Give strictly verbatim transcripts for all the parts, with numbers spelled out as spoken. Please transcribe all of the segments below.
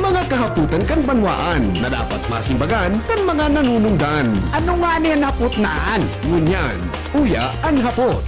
Mga kahapotan kan banwaan na dapat masimbagan kan mga nanunungdan. Ano nga ni an hapot na an? Ngunyan, uya an hapot.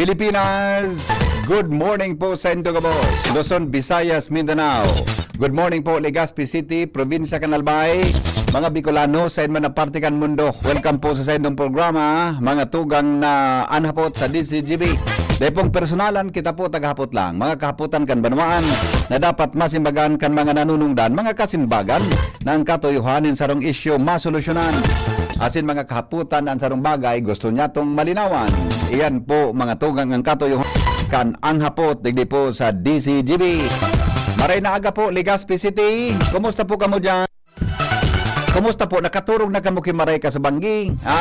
Pilipinas, good morning po sa indo gabos. Luzon, Visayas, Mindanao. Good morning po, Legazpi City, Probinsya kan Albay. Mga Bicolano, sa man na parte kan mundo. Welcome po sa saindong programa, mga tugang na anhapot sa D C G B. Dai pong personalan, kita po tagahapot lang. Mga kahapotan kan banwaan na dapat masimbagan kan mga nanunungdan, mga kasimbagan na ang katuyohan nin sarong isyu masolusyonan. Asin mga kahapotan na ang sarong bagay gusto niya tong malinawan. Iyan po, mga tugang, ang katuyohan kan anhapot digdi po sa D C G B. Maray na aga po, Legazpi City. Kumusta po kamo diyan? Kumusta po? Nakaturog na kamo ki Maray Kasubanggi? Ha?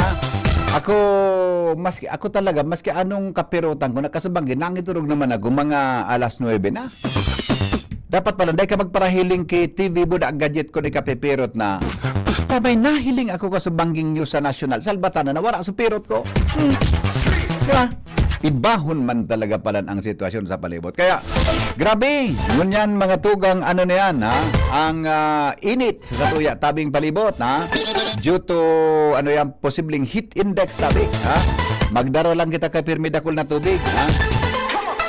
Ako, maski, ako talaga, maski anong kapirotan ko, nakasubanggi, nangiturog naman ako, mga alas nuebe na. Dapat pala, dai ka magparahiling ki T V mo na gadget ko, di ka pipirot na. Basta may nahiling ako kasubangging news sa nasyonal, salbatan na nawara sa pirot ko. Hmm. Di ba? Ibahon man talaga pala ang sitwasyon sa palibot. Kaya, grabe, ngunyan mga tugang, ano na yan, ha? Ang ah, init sa satuya tabing palibot, ha? Due to, ano yan, posibleng heat index, tabi, ha? Magdara lang kita kay pirmi dakul na tubig, ha?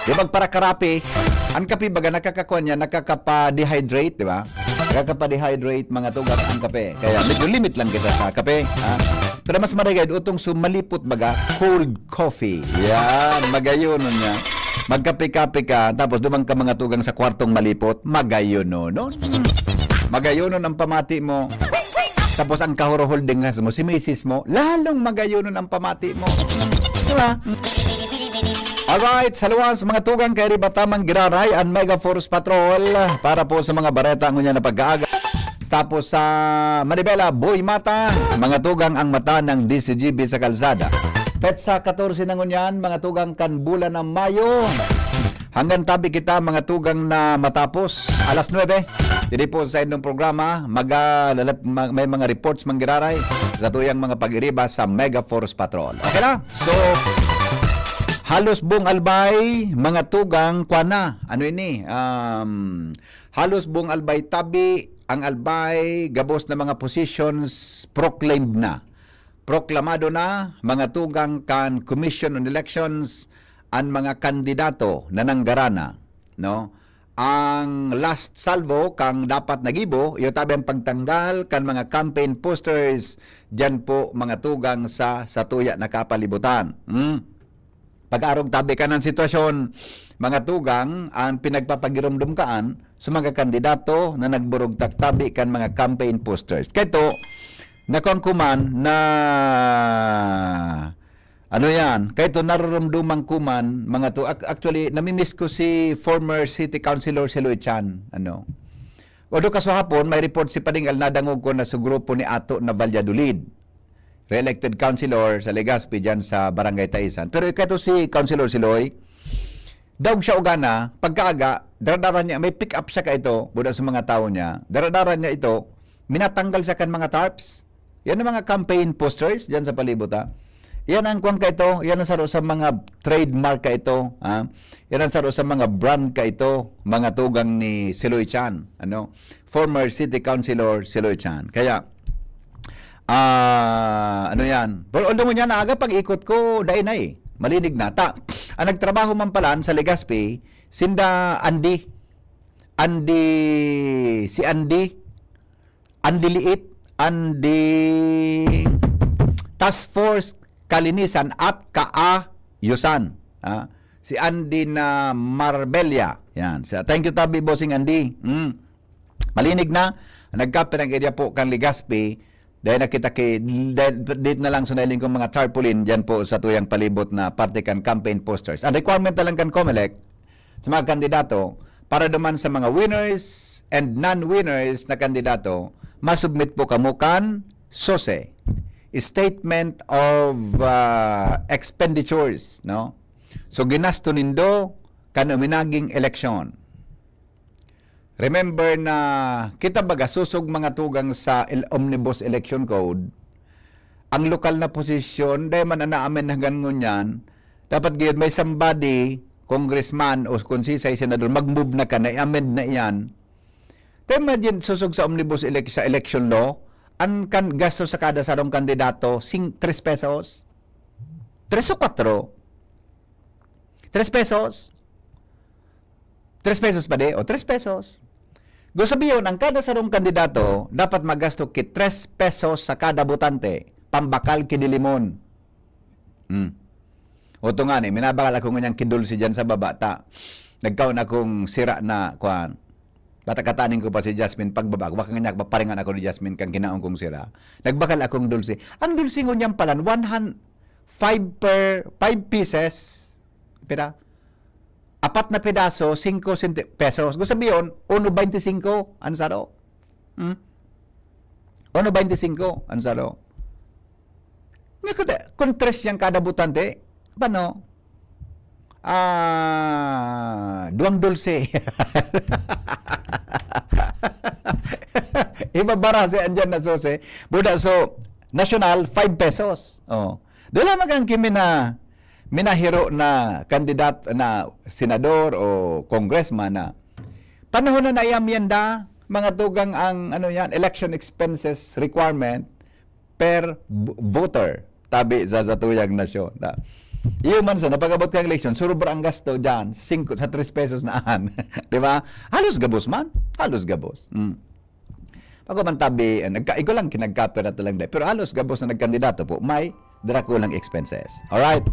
Di magparakarapi, ang kape baga nakakakuan niya, nakakapa-dehydrate, di ba? Nakakapa-dehydrate mga tugang ang kape. Kaya medyo limit lang kita sa kape, ha? Pero mas marigay, utong sumalipot baga, cold coffee. Yan, magayon niya. Magkape-kape ka, tapos duman ka mga tugang sa kwartong malipot, magayonon. Magayonon ang pamati mo. Tapos ang kahuruhol dingas mo, si misis mo, lalong magayonon ang pamati mo. Di ba? Alright, sa luwas, mga tugang, kay Riba Tamang Giraray, ang Mega Force Patrol para po sa mga bareta ngunyan na pag-aaga. Tapos sa Manibela, Boy Mata, mga tugang ang mata ng D C G B sa kalsada. Petsa katorse na ngunyan, mga tugang kan bulan ng Mayo. Hanggang tabi kita, mga tugang na matapos, alas nuebe. Diri po sa inyong programa, maga-, lalap-, ma-, may mga reports manggiraray sa tuyang mga pag-iriba sa Mega Force Patrol. Okay na? So, halos buong Albay, mga tugang, kwa na. Ano ini? Um, halos buong Albay tabi, ang Albay, gabos na mga positions proclaimed na. Proklamado na, mga tugang kan Commission on Elections, an mga kandidato na nanggarana, no? Ang last salvo kang dapat nagibo, iyo tabi ang pagtanggal kan mga campaign posters diyan po, mga tugang, sa, sa tuya na kapalibutan. Hmm? Pag-arog tabi kan ang sitwasyon, mga tugang, ang pinagpapagiromdom kaan sa mga kandidato na nagburugtak tabi kan mga campaign posters. Kaya ito, nakuha ko man na, ano yan, kaya ito, narurumduman ko man, mga to, ac-, actually, namimiss ko si former city councilor Siloy Chan, ano. Although kaswahapon, may report si Pading Al, nadangog ko na sa grupo ni Ato na Valladolid, re-elected councilor sa Legazpi dyan sa Barangay Taisan. Pero ikato si Councilor Siloy, daog siya ugana, pagkaaga, daradara niya, may pick up siya ka ito, buda sa mga tao niya, daradara niya ito, minatanggal siya kan mga tarps. Yan ang mga campaign posters dyan sa palibot, ha. Yan ang kwan ka ito, yan ang saro sa mga trademark ka ito, ha. Yan ang saro sa mga brand ka ito, mga tugang ni Siloy Chan, ano, former city councilor Siloy Chan. Kaya, ah, ano yan? Pero although niya naaga, pag-ikot ko, dai na eh. Malinig na. Ta, ang nagtrabaho man palan sa Legazpi, sinda Andy. Andy, si Andy, Andy Liit, Andy Task Force Kalinisan at Kaayusan. Ah, si Andy na Marbella. Yan. Sa, thank you, tabi, Bossing Andy. Mm. Malinig na. Nagkape ng area po kan Legazpi. Dahil nakita ki, dahil dito na lang sunailing kong mga tarpaulin dyan po sa tuyang palibot na parte kan campaign posters. Ang requirement na lang kan Comelec sa mga kandidato, para duman sa mga winners and non-winners na kandidato, masubmit po kamo kan SOSE, Statement of, ah, Expenditures, no? So, ginasto nindo kan uminaging eleksyon. Remember na kita baga susog mga tugang sa el-, Omnibus Election Code, ang lokal na posisyon, dai man ana amen hanggang ngunyan, dapat gayud may somebody, congressman o konsehal, senador, mag-move na ka na i-amend na iyan. Kaya imagine, susog sa omnibus elec-, sa election law, ang kan-, gasto sa kada sarong kandidato, sing-, tres pesos? Tres o kwatro? Tres pesos? Tres pesos pa di? O, tres pesos. Gusto sabihin, ang kada sarong kandidato, dapat magasto ki tres pesos sa kada botante, pambakal ki Dilimon. Hmm. Oto nga ni, minabakal ako ngunyan ki Dulce dyan sa baba, ta. Nagkaon akong sira na, kuan. Bata kataning ko pa si Jasmine pagbaba, baka nga paparingan ako ni Jasmine kan kinaon kong sira. Nagbakal akong Dulce. Ang Dulce ngunyan palan, one hun-, five per, five pieces. Pira? Apat na pedaso, singko senti-, pesos. Gusto sabihin, uno veinticinco ang saro. Hmm? Uno veinticinco ang saro. Nga kada, kung tres yang kada botante, paano? Ah, duwang dulce. Ibabara si andyan na sose. Buda, so, national, five pesos. Oh. Doon lamang ang kimi na minahiro na kandidat na senador o congressman na panahon na naiamyenda, mga tugang ang, ano yan, election expenses requirement per v-, voter, tabi sa satuyang nasyon. Na, iyo man sa napag-abot kang eleksyon, surubra ang gasto dyan, singko, sa tres pesos na an. Di ba? Halos gabos man. Halos gabos. Mm. Pag man tabi, eh, nagka-, ikaw lang, kinagkaperat na lang dahil. Pero halos gabos na nagkandidato po, may drakulang expenses. Alright.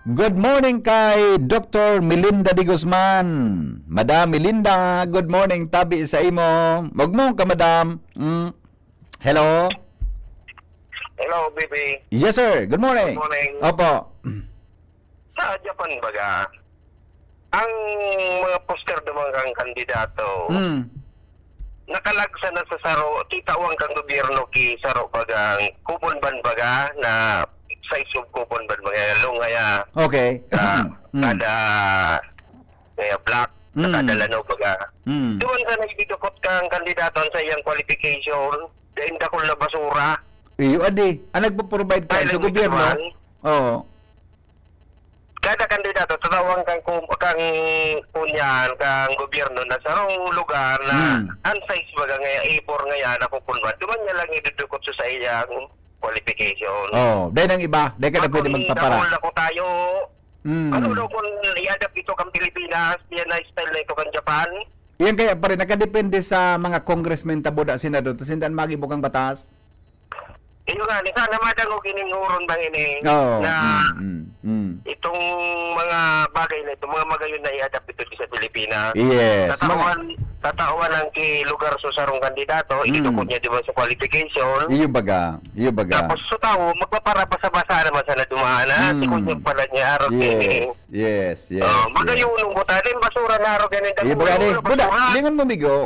Good morning kay Doctor Melinda de Guzman. Madam Melinda, good morning. Tabi sa imo. Magmong ka, madam. Mm. Hello? Hello, B B. Yes, sir. Good morning. Good morning. Opo. Sa Japan, baga, ang mga poster ng mga kang kandidato, Mm. nakalagsa na sa saro, kitawan kang gobyerno ki saro, bagang coupon ban, baga, na size of coupon ban, baga, long kaya Okay. ka-, Mm. kada, kaya black, sa Mm. kada lanaw, baga. Mm. Doon ka na ididukot kang kandidato sa iyang qualification, dahil dakul na basura. Iyo, adi. Ang nagpo-provide ka Dahil sa ang gobyerno? Japan, Oo. Kada kandidato, tatawan kang kum-, kang kunyan, kang gobyerno na sarong lugar na Hmm. ang size baga nga, ibor nga yan, nakukunwan. Duman niya lang idudukot sa, sa iyang qualification. Oh, dahil ang iba, dahil ka na Bakit pwede magpapara. Dakul na ko tayo. Hmm. Ano daw kung i-adapt ito kang Pilipinas, yan na style na ito kang Japan? Yan kaya pa rin, nakadepende sa mga congressman, taboda, senador, tas hindi magibo kang batas. Iyo nga, ni sana madangog ining huron bang ini Oo, na mm, mm, mm. itong mga bagay na ito, mga magayon na i-adapt ito sa Pilipinas. Yes, mga Tatawan, tatawan ang ki lugar sa sarong kandidato, Mm. idukot niya, di ba, sa qualification. Iyo baga, iyo baga. Tapos sa tao, magpaparabasa-basa naman sa nadumaan, ha? Mm. Tikod niya pala niya, araw Yes, kini. yes, yes, Oh, yes. magayunong buta, din basura na araw, ganyan, Iyo dagulong baga, di, mga buda, basura. Lingon mo, migo,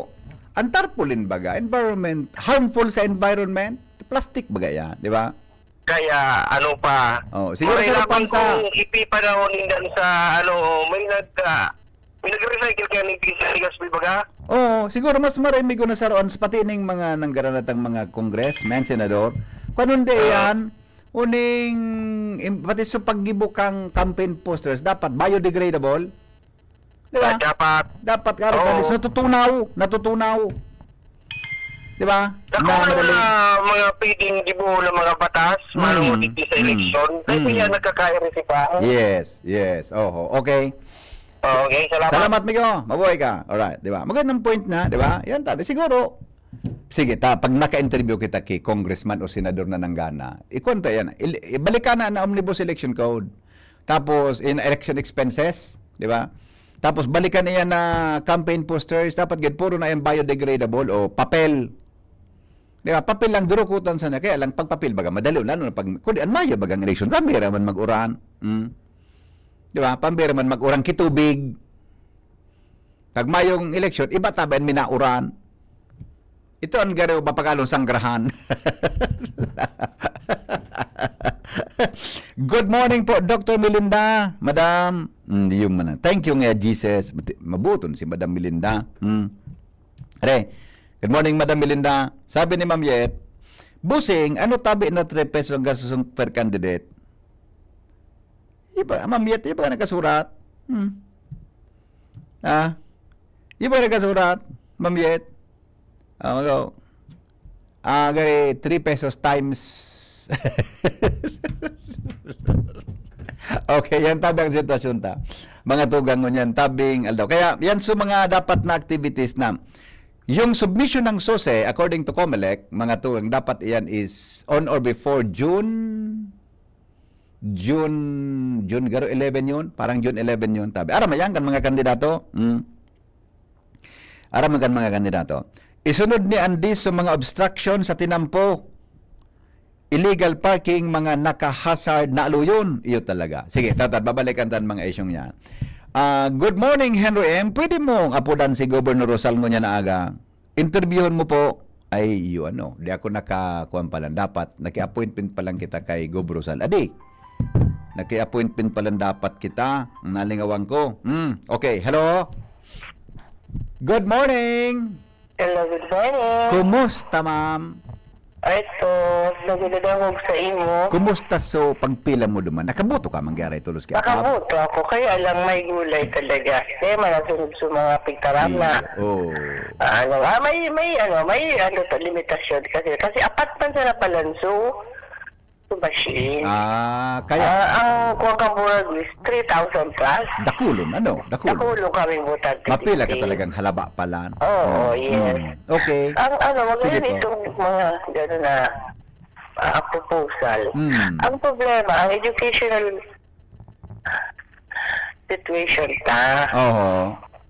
ang tarpaulin baga, environment, harmful sa environment, plastic baga yan, di ba? Kaya, ano pa, Oh, siguro maray sa lamang Lapansa. kung ipipanahon nindan sa, ano, may nag-, ah, may nag-recycle kaya ng bigas, bigas, may baga? Oo, siguro mas maray migo na sa roon, pati ning mga nanggaranatang mga congressman, senador. Kung ano di Oo. yan, uning, im-, pati sa paggibo kang campaign posters, dapat biodegradable. Di ba? Ah, dapat. Dapat, klaro, Oo. Kalis, natutunaw, natutunaw. Di ba? Dako Na man madali. na mga pwedeng gibo na mga batas, Mm. manunod digdi sa Mm. eleksyon. Kaya Mm. kaya nagkakairisi pa. Yes, yes. Oho, okay. Okay, salamat. Salamat, migo. Mabuhay ka. Alright, di ba? Magandang point na, di ba? Yan, tabi. Siguro, sige, ta, pag naka-interview kita kay congressman o senador na nanggana, ikwenta yan. Il-, ibalikan na na omnibus election code. Tapos, in election expenses, di ba? Tapos, balikan niya na campaign posters, dapat gid puro na yan biodegradable o papel. Di ba? Papel lang, durukutan sana. Kaya lang, pag papel, baga, madali, lalo na pag, kundi, ang mayo, bagang election, pambira man mag-uran. Mm. Di ba? Pambira man mag-uran, kitubig. Pag mayong eleksyon, iba ta ba yan minauran? Ito ang garo mapagalong sanggrahan. Good morning po, Doctor Melinda, Madam. Mm, yun man. Thank you nga, Jesus. Mati-, mabuton si Madam Melinda. Mm. Are, good morning, Madam Melinda. Sabi ni Ma'am Yet, "Busing, ano tabi na three pesos ang gastos per candidate?" Iba, Ma'am Yet, iba ka nakasurat. Hmm. Ah, iba ka nakasurat, Ma'am Yet. Ah, mag-, ah, gari, three pesos times. Okay, yan tabi ang sitwasyon ta. Mga tugang ngunyan, tabing aldaw. Kaya yan sa mga dapat na activities na yung submission ng sose, according to Comelec, mga tugang, dapat iyan is on or before June, June, June garo eleven yun? Parang June eleven yun, tabi. Aram mo yan, kan mga kandidato? Mm. Aram mo kan mga kandidato? Isunod ni Andy sa mga obstruction sa tinampo. Illegal parking, mga naka-hazard na aluyon. Iyo talaga. Sige, tatad, babalikan tan mga isyong yan. Ah, good morning, Henry M. Pwede mong apodan si Governor Rosal ngunyan na aga? Interviewon mo po. Ay, iyo ano, di ako nakakuan pa lang. Dapat, naki-appointment pa lang kita kay Gov Rosal. Adi, naki-appointment pa lang dapat kita. Nalingawan ko. Hmm, okay, hello? Good morning! Hello, good morning. Kumusta, ma'am? Ay, to, nagdadangog sa imo. Kumusta so pagpila mo duman? Nakaboto ka, mangyari tulos kaya? Nakaboto ako, kaya lang may gulay talaga. Kaya man ang sunod sa mga pigtaram na. Iyo, oo. Ah, ano, ah, may, may, ano, may, ano, to, limitasyon kasi, kasi apat man sa napalanso, sa machine. Ah, kaya Ah, ang kuwan ka murag is three thousand plus. Dakulon, ano? Dakulon. Dakulon kaming botante Mapila ka dito. talagang halaba palan. Oo, Mm, yes. mm. Okay. Ang ano, Sige magayon po. itong mga gano'n na, ah, proposal. Mm. Ang problema, ang educational situation ta. Oho.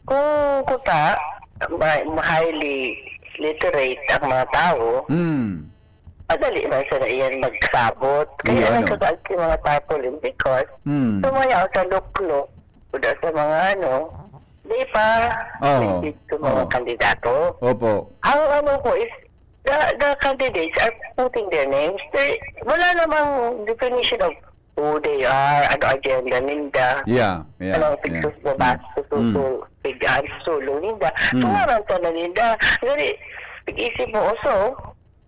Kung kuta, ma-, highly literate ang mga tao, Mm. madali man sana iyan magsabot. Kaya Iyo, ano ano? kagaag si mga tarpaulin because Mm. sumaya sa luklo, kuda sa mga ano, di pa Oo. legit sa mga Oo. kandidato. Opo. Ang ano ko is, the, the candidates are putting their names. They, wala namang definition of who they are, ano agenda ninda, Yeah, yeah, anong yeah. pigsus-, Mm. baba, sususu-, Mm. pigaan, sulo ninda. Mm. Tungaran ka na ninda. Gani, pag-isip mo, oso,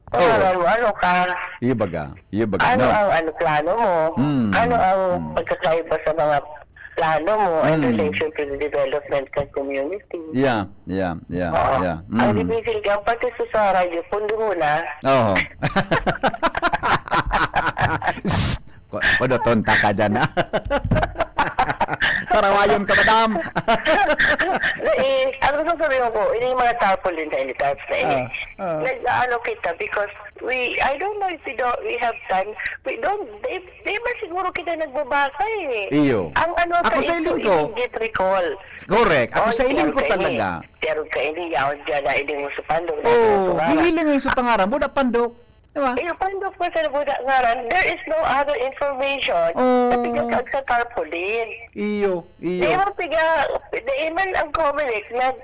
Oo. tungaran mo, ano ka? Iyo baga, iyo baga, Ano no? ang ano, plano mo? Mm, Ano ang mm. pagkakaiba sa mga plano mo in Mm. relation to the development ng community? Yeah, yeah, yeah, Oo. yeah. Ang Mm. difícil ka, pati sa, sa radyo, pundo mo na. Oo. Ko-, kodoton ta ka dyan, ha? Sarawayon ka, madam. Na, eh, ang gusto sabihin ko, ini yung mga tarpaulin na ini, tarps na ini. Ah, ah. Nag-aano kita because we, I don't know if we don't, we have time. We don't, di, di ba siguro kita nagbabasa eh. Iyo. Ang ano Ako sa sa issue, iling ko. immediate recall. Correct. Ako Oh, sa iling ko meron ka ini. talaga. Meron ka ini, yaon dyan na ini mo sa pandok, na ini mo Oh, sa pangaran. hihiling yung sa pangaran, buda pandok. Di ba? Iyo, pandok pa sa buda ngaran. There is no other information Oh. na pigkakaag sa tarpaulin. Iyo, iyo. Di ba, piga, di man ang Comelec nag,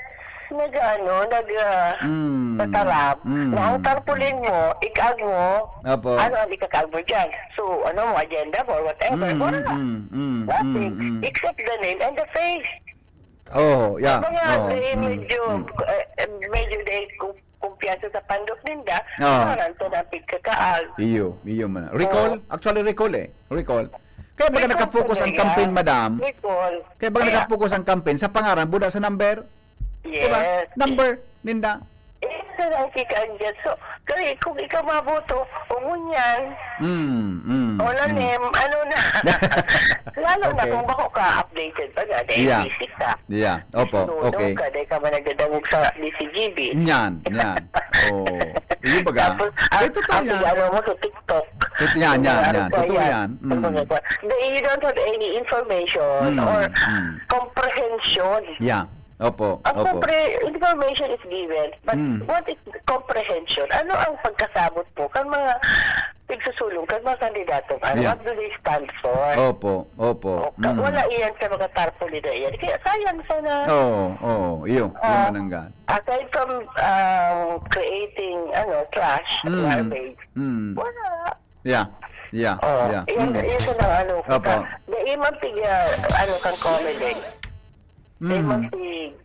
nag, ano, nag, ah, Mm. patarap Mm. na ang tarpaulin mo, ikaag mo, Apo. ano ang ikakaag mo dyan? So, ano mo, agenda mo, or whatever? Mm, Wala. mm, mm, Nothing. mm, mm. Except the name and the face. Oh, yeah. Sa mga, Oo, eh, mm, medyo, mm. eh, medyo dahil ku-, kumpiyansa sa pandok ninda, Oo. parang ito na pigkakaag. Iyo, iyo man. Recall? Oo. Actually, recall eh. Recall. Kaya baga Recall nakapokus ang talaga. campaign, madam? Recall. Kaya baga Kaya nakapokus ang campaign sa pangaran, buda sa number? Diba? Yes. Number, ninda. Eh, sa nakikita dyan. So, kaya kung ikaw maboto, o ngunyan, Mm, mm, o mm. lalim, ano na. Lalo na Okay. kung bako ka, updated pa nga, dahil Yeah. busy ka. Yeah. Opo, Sunod okay. ka, dahil ka man nagdadangog sa D C G B. Yan, yan. Oh. Iyo baga? Tapos, ang, Ay, totoo ang yan. ano mo sa TikTok. Tot-, yan, Yung yan, ano yan. ka Totoo yan. yan. Ang Mm. mga kwa-, the, you don't have any information Mm, or mm. comprehension. Yeah. Opo, Ang opo. compre-, information is given, but Mm. what is comprehension? Ano ang pagkasabot mo kan mga pigsusulong Sa mga kandidato, ano, Yeah. what do they stand for? Opo, opo. O, ka-, Mm. wala iyan sa mga tarpaulin na iyan. Kaya sayang sana. Oo, oo, iyo, Oo. yun man ang gan-, Aside from, um, creating, ano, trash, Mm. garbage, Mm. wala. Yeah, yeah, Oh, yeah. iyan, Mm. iyan po na ano, Opo. kita, dai man pig-, ah, ano, kang comedy. Dai man Mm. pig-,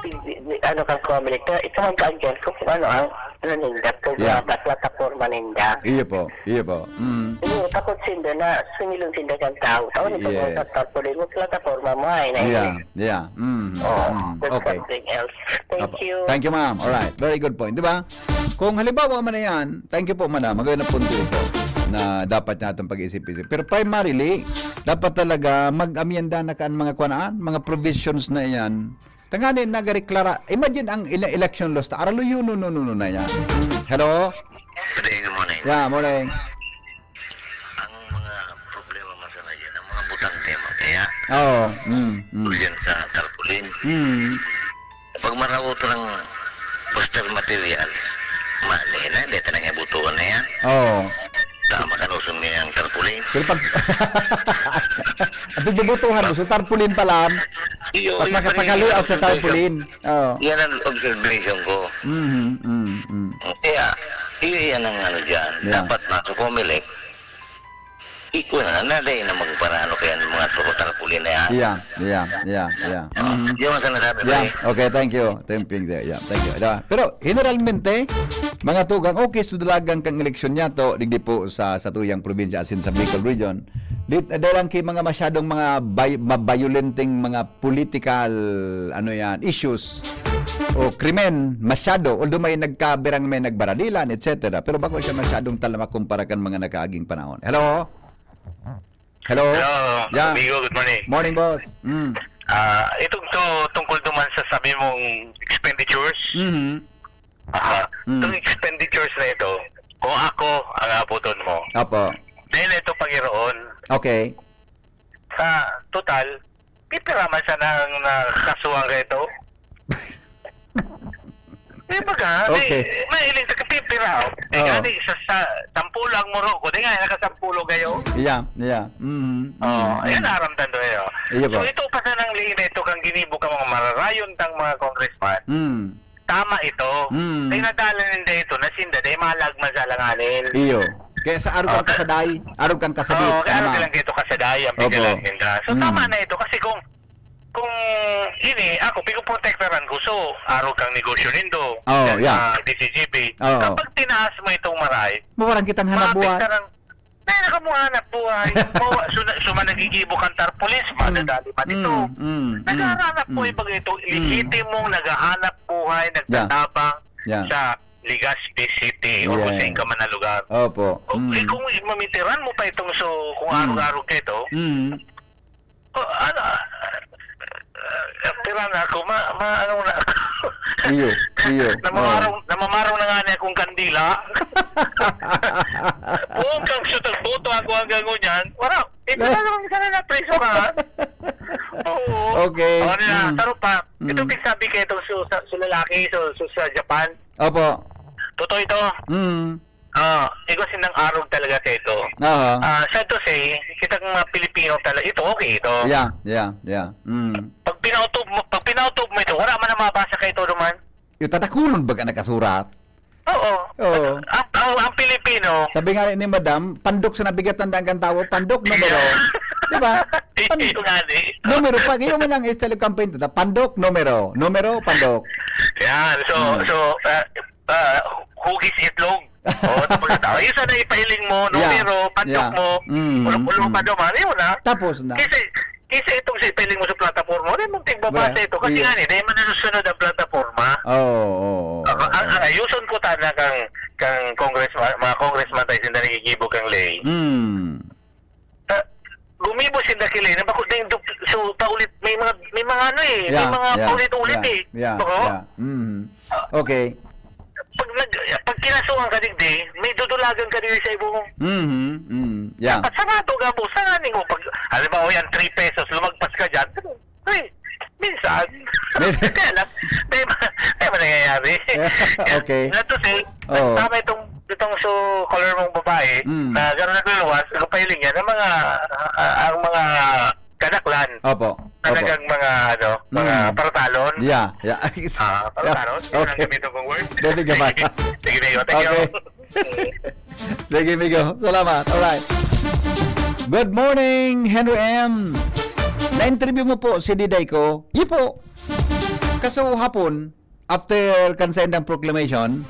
pig-, ano, kang comedy. Kaya ito man ka-against ko kung ano ang, ano ninda, Yeah. programa, plataforma ninda. Iyo po, iyo po. Mm. Oo, takot sinda na sumilong sinda kan tawo. Tao ni Yeah. pag-usap, tapos mo plataforma mo, ay, na Yeah, yeah. Mm, Oh, mm. that's Okay. something else. Thank Apo. you. Thank you, ma'am. Alright. Very good point. Di ba? Kung halimbawa man na yan, thank you po, madam. Magandang punto ito na dapat natin pag-isip-isip. Pero primarily, dapat talaga mag-amyenda na kan mga kwanaan, mga provisions na yan. Tangani, nagareklara. Imagine ang ele-, election laws ta. Araluyo, no, no, no, no na yan. Hello? Good day, good morning. Yeah, morning. Ang mga problema man sa ngayon, ang mga butang tema kaya Oo. Mm, mm. Yan sa tarpaulin. Mm. Pag marawot ng poster material, mali na, hindi na nga butuhan na yan. Oo. Tama ka, lusong niya ang tarpaulin. Pero pag, at bubutuhan mo, so tarpaulin pa lang, Iyo, pag yun pa rin makapagkaliwat yung sa observation. tarpaulin. Oo. Yan ang observation ko. Mhm, mm, mm. Kaya, iyo, yan ang ano dyan. Yeah. Dapat na sa Comelec, ikaw na, na, dahil na magparaano kaya ng mga tarpaulin na yan. Yeah, yeah, yeah, yeah. Oh, Mhm. yun ang sinasabi ko Yeah, eh. okay, thank you. Thank you, yeah, thank you. Diba? Pero generalmente, mga tugang, okay, so dalagan kang eleksyon niya to, digdi po sa, sa tuyang probinsya, as in sa Bicol region. Di, dahil lang kay mga masyadong mga bay-, mabayolenteng mga political, ano yan, issues o krimen, masyado. Although may nagkabirang, may nagbaradilan, et cetera. Pero bako siya masyadong talamak kumpara kan mga nakaaging panahon. Hello? Hello? Hello, Yeah. amigo, good morning. Morning, boss. Mm. Ah, itong to, tungkol naman sa sabi mong expenditures, Mhm. ah, Mm. itong expenditures na ito, kung ako ang abuton mo, Apo. dahil ito pangiroon, Okay. sa total, pipira man siya nang nakasuhan ka ito. Di ba ka? Okay. Di, mahiling ka, pipira. Di Oo. gani, sa, sa, sampulo ang muro ko. Di nga, nakasampulo kayo. Yeah, yeah. Mm, Oh, mm, ayan, mm. aram tando kayo. Iyo So, po. ito pa sanang liin na ito kang ginibo ka mga mararayon tang mga congressman. Mm. Tama ito. Mm. Kaya nadala ninda ito, na sinda, dahil malag man sa alanganin. Iyo. Kaya sa arog kang Oh, kasaday, arog kang kasadit, Oo, kaya tama. arog lang ito kasaday, ang Opo. bigyan ninda. So, Mm. tama na ito. Kasi kung, kung ini, ako, pinoprotektaran ko, so, arog kang negosyo nindo, Oo, dyan yeah. sa D C G B. Oo. Kapag tinaas mo itong maray, Mawaran kitang hanap buhay. maapektaran, na nakamuhanap buhay. Mawa-, so, na, so, man nagigibo kang tarpaulin, Mm. madadali man ito. Mm, mm, Naghahanap mm. buhay, baga ito, Mm. lehitimong naghahanap buhay, Yeah. nagtatabang Yeah. sa Legazpi City or kung Yes. saan ka man na lugar. Opo. O, Mm. eh, kung mamitiran mo pa itong so, kung Mm. arog-arog ka ito, Mm. o, ano, ah, ah, tira na ako, ma-, ma-, ano na ako. Iyo, iyo. Namamarong, Oo. namamarong na nga niya akong kandila. Buong kang sutag boto ako hanggang ngunyan. Wala, ito Na- na lang sana na preso ka. Oo. Okay. Ano na, Mm. taro pa. Ito Mm. pinsabi kayo itong su-, sa, su lalaki, su, su, sa Japan. Opo. Totoo ito. Mm. Ah, ikaw sinang arog talaga sa ito. Aha. Ah, sad to say, kitang mga Pilipino talaga, ito okay ito. Yeah, yeah, yeah. Mm. Pag pinautob mo, pag pinautob mo ito, wala man ang mabasa kay ito naman. Yung tatakulon baga nakasurat? Oo. Oo. Ang, ang, ang Pilipino, Sabi nga ni Madam, pandok sa nabigatan daan kan tawo, pandok numero. Di ba? Pan-, Yung nga ni. numero pa, yung man ang style of campaign, tata, pandok, numero, numero, pandok. Yan. So, Hmm. so, ah, ah, hugis itlog. Oh, tapos na tao. Yung sana ipahiling mo, Yeah. numero, pandok Yeah. mo, Mm, ulo-ulo mm. pa duman, yun na. Tapos na. Kasi, kasi itong si ipahiling mo sa plataforma, wala mong tigbabasa Wala. ito. Kasi Iyo. nga ni, dahil man nasusunod ang plataforma. Oo, oo, oo, Ah, ang, oo. ang ayuson ko tana kang, kang congressman, mga congressman tayo, sinda nagigibo kang ley. Mm. Ah, gumibo sinda kilay na bako din dup-, so, paulit, may mga, may mga ano eh, may Yeah, mga yeah, paulit-ulit yeah, eh. yeah, Bako? yeah. Mm. Okay. Pag nag-, pag kinasuhan ka digdi, may dudulagan ka din sa imo. Mhm, mm, yeah. Dapat sa nato, gabo, sa nga nimo, pag, halimbawa yan, three pesos, lumagpas ka dyan, ay, minsan. Min- Kaya lang, may, may mga nangyayari. Okay. Not to say, Oo. tama itong itong so color mong babae, Mm. na gano'n nagluluwas, nagpahiling yan, ang mga, ah, ang mga kadaklan, Opo. Opo. talagang mga, ano, mga Mm. paratalon. Yeah, yeah. Ah, paratalon? Yun ang Okay. gamitin kong word. Pwede ka ba? Sige, Mayor. Thank you. Okay. Sige, Migo. Salamat. Alright. Good morning, Henry M. Na-interview mo po si Diday ko? Iyo po. Kaso hapon, after kan sa indang proclamation,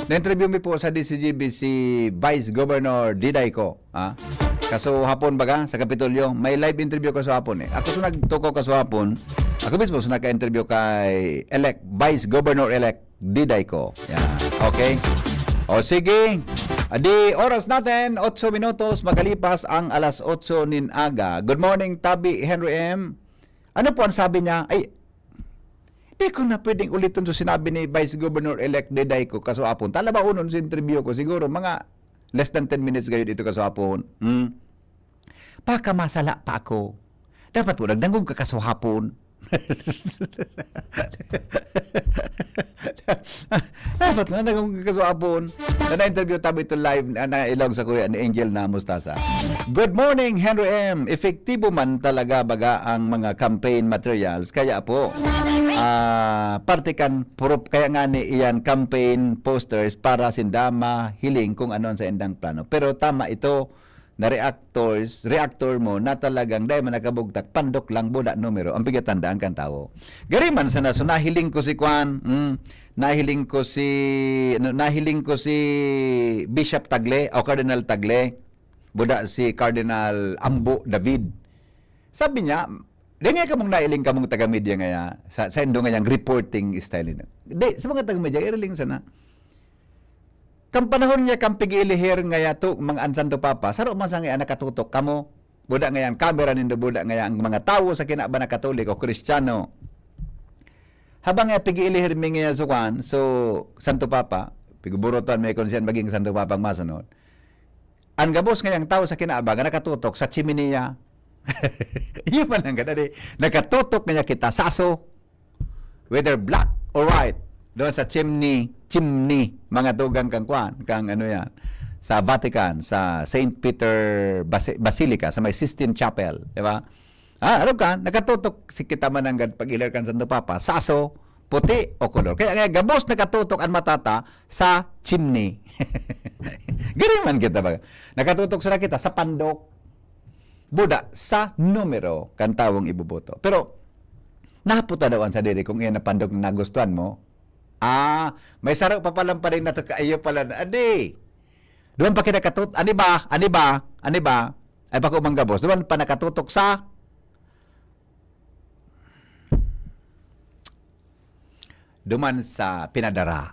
na-interview mi po sa D C G B si Vice Governor Diday ko. Ha? Kaso hapon baga, sa Kapitolyo, may live interview kaso hapon eh. Ako sa nagtuko kaso hapon, ako mismo sa nagka-interview kay elect, Vice Governor-elect Diday ko. Yan. Okay? O sige. Di oras natin, otso minutos makalipas ang alas otso nin aga. Good morning, Tabi Henry M. Ano po ang sabi niya? Ay, di ko na pwedeng ulitin sa sinabi ni Vice Governor-elect Diday ko kaso hapon. Talabaonon sa interview ko. Siguro mga less than ten minutes gayon ito kaso hapon. Hmm? Baka masala pa ako. Dapat po, nagdangog ka kaso hapon. Dapat na nagdangog ka kaso hapon. Na na-interview tabi ito live na, na ilog sa kuya ni Angel na Mustasa. Good morning, Henry M. Epektibo man talaga baga ang mga campaign materials. Kaya po, ah, parte kan prop, kaya nga ni iyan campaign posters para sinda mahiling kung ano ang sa indang plano. Pero tama ito, na reactors, reactor mo na talagang dahil man nakabugtak, pandok lang, buda numero, ang pigatandaan kan tawo. Gari man sana, so nahiling ko si Kwan, mm, nahiling ko si, ano, nahiling ko si Bishop Tagle o Cardinal Tagle, buda si Cardinal Ambo David. Sabi niya, di nga kamong nailing kamong taga-media ngaya, sa, sa indo ngayang reporting style nila. Di, sa mga taga-media, iriling sana. Kan panahon niya kan pig-iilihir ngaya to, mga an Santo Papa, saro man sa ngaya nakatutok kamo. Buda ngaya ang kamera nindo, buda ngaya ang mga tawo sa kinaban na Katoliko, Kristiyano. Habang nga pig-iilihir mi ngaya so kwan, so Santo Papa, piguburotan mi kung siyan maging Santo Papa ang masunod. Ang gabos ngayang tawo sa kinaban nga nakatutok sa chimenea. Iyo man ang kadali. Nakatutok ngaya kita sa aso. Whether black or white, doon sa chimney, chimney, mga tugang kang kwan, kang ano yan, sa Vatican, sa Saint Peter Basi- Basilica, sa may Sistine Chapel, di ba? Ah, alam ka, nakatutok si kita mananggad pag-ilir kan Santo Papa, sa aso, puti o kolor. Kaya nga, gabos nakatutok ang matata sa chimney. Gari man kita ba? Nakatutok sana kita sa pandok. Buda sa numero kan tawong iboboto. Pero, naputa daw ang sadiri kung iyan na pandok na nagustuhan mo. Ah, may saro pa palang pa rin na to, kaiyo pala na, adi. Duman pa kinakatut-, ani ba? Ani ba? Ani ba? Ay, bako manggabos. Duman pa nakatutok sa duman sa pinadara.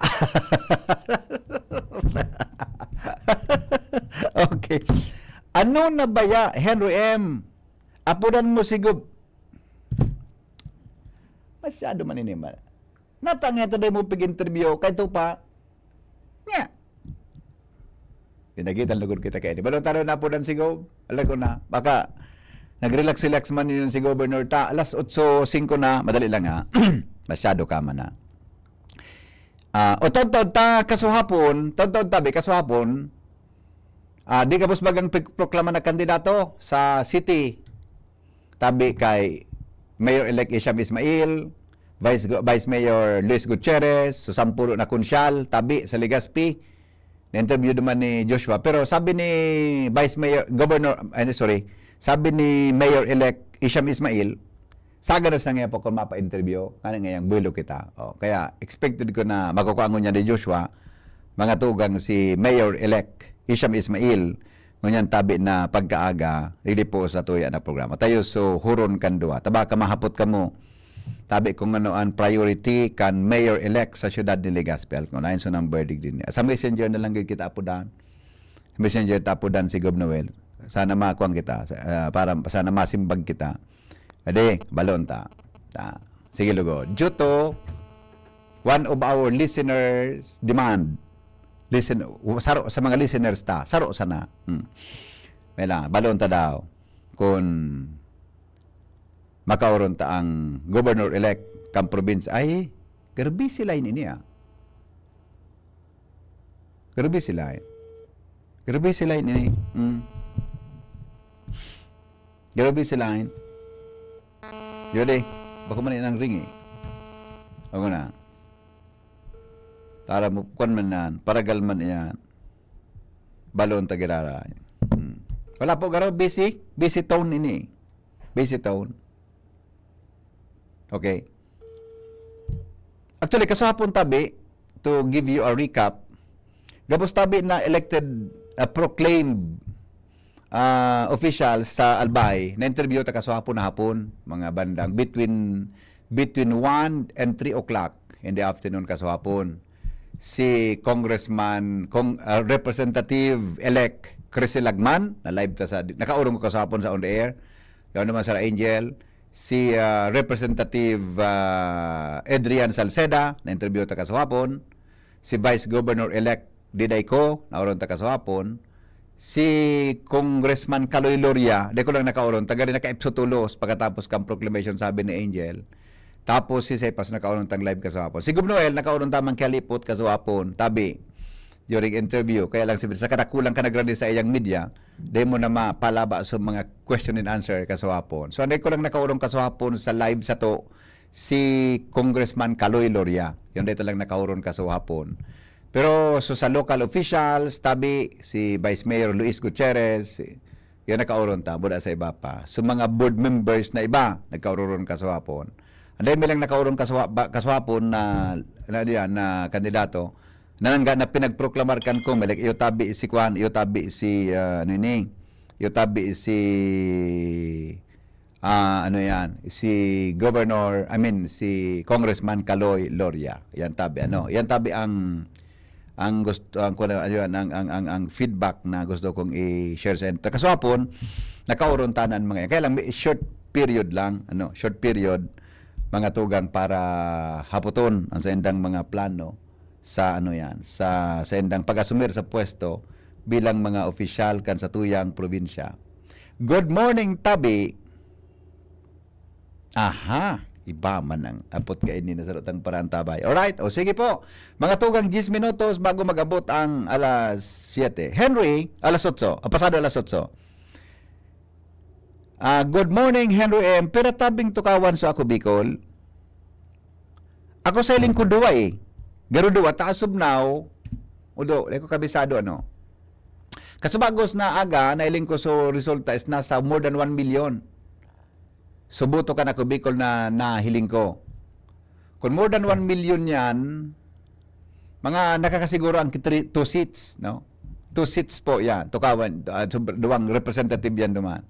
Okay. Ano na baya, Henry M? Apudan mo si Gob. Masyado maninimal. Natangay ta dai mo pig-interview kay Tupa. Nya. Dinagitan lugod kita kay ni. Balon taro na po dan si Gob. Alam ko na. Baka nag-relax-relax man yun si Governor ta. Alas otso singko na. Madali lang ha. Masyado ka man na. Ah, o taon-taon ta kasuhapon, taon-taon tabi kasuhapon, ah, di gabos bagang pig-, proklama na kandidato sa city. Tabi kay Mayor-elect Isham Ismail, Vice Gu-, Vice Mayor Luis Gutierrez, so sampolo na konsyal, tabi sa Legazpi. Na-interview naman ni Joshua. Pero sabi ni Vice Mayor, Governor, ano, sorry, sabi ni Mayor-elect Isham Ismail, saganas na nga po kung mapa-interview, ano nga yung bulo kita. O, kaya expected ko na makukuha niya ni Joshua, mga tugang si Mayor-elect Isham Ismail, ngunyan tabi na pagkaaga, dili po sa tuya na programa. Tayo, so, huron kan duwa. Taba ka mahapot kamo, tabi kung ano ang priority kan mayor-elect sa siyudad ni Legazpi. Kung ano yung sunang verdict din. Sa messenger na lang gid kita apo dan. Messenger ta apo dan si Gob Noel. Sana makuha kita. Sa-, ah, para, sana masimbag kita. Ade, balon ta. Ta. Sige, lugod. Due to one of our listeners demand. Listen, saro sa mga listeners ta, saro sana. Hmm. May lang, balon ta daw kung makaoron ta ang governor-elect kan probinsya. Ay, grabe sila ini, ah. Grabe sila, eh. Grabe sila ini. Mm. Grabe sila ini. Yun eh. Bako man yan ang ring eh. Ako na. Tara mo, kwan man yan. Paragal man yan. Balon ta girara. Hmm. Wala po, garo, busy. Busy tone ini. Busy tone. Okay. Actually, kasahapon tabi, to give you a recap, gabos tabi na elected, uh, proclaimed, uh, officials sa Albay, na-interview ta kasahapon na hapon, mga bandang between, between one and three o'clock in the afternoon kasahapon. Si Congressman, Cong-, uh, Representative-elect Crisel Lagman, na live ta sa, nakaurong ko kasahapon sa on the air. Yan naman, Sir Angel. Si, ah, Representative, ah, Adrian Salceda, na-interview ta kasahapon. Si Vice Governor-elect Diday Co, naurong ta kasahapon. Si Congressman Kaloy Loria, di ko lang nakaurong, taga rin naka-Ipso Tulos pagkatapos kan proclamation, sabi ni Angel. Tapos si Cepas nakaurong tang live kasahapon. Si Gov Noel, nakaurong tamang kihalipot kasahapon. Tabi, during interview. Kaya lang, si, sa kadakulang ka nagrani sa iyang media, di mo na mapalaba sa mga question and answer kasahapon. So, anday ko lang nakaurong kasahapon sa live sato, si Congressman Kaloy Loria. Yun, dito lang nakaurong kasahapon. Pero, so, sa local officials, tabi, si Vice Mayor Luis Gutierrez, si, yan nakaurong ta, buda sa iba pa. So, mga board members na iba, nagkaurong kasahapon. Anday mi lang nakaurong kaswa-, ba-, kasahapon na, na, yan, na kandidato, na nangga na pinagproklamar kan Comelec, iyo tabi si Kwan, iyo tabi si, ah, ano ini? Iyo tabi si, ah, ano yan? Si Governor, I mean, si Congressman Kaloy Loria. Yan tabi, ano? Yan tabi ang, ang gusto, ang, kuwan, ano yan, ang, ang, ang, ang feedback na gusto kong i-share sa inyo. Kaswapon, nakaurong tanan mga yan. Kaya lang, may short period lang, ano, short period, mga tugang para haputon ang sa indang mga plano sa, ano yan, sa, sa indang pag-asumir sa pwesto bilang mga opisyal kan satuyang probinsya. Good morning, Tabi. Aha, iba man ang apot kaini na sarutang parantabay. Alright, o sige po. Mga tugang diyes minutos bago mag-abot ang alas siyete. Henry, alas otso. Ah, pasado alas otso. Ah, good morning, Henry M. Pira tabing tukawan sa ako, Bicol? Ako sa hiling ko duwa eh. Garo duwa, ta as of now, although, di ko kabisado ano. Kasubagos na aga, nailing ko so resulta is nasa more than one million. So, boto kan ako, Bicol, na nahiling ko. Kung more than one million yan, mga nakakasiguro ang three, two seats, no? Two seats po yan. Tukawan, ah, so, duwang representative yan duman.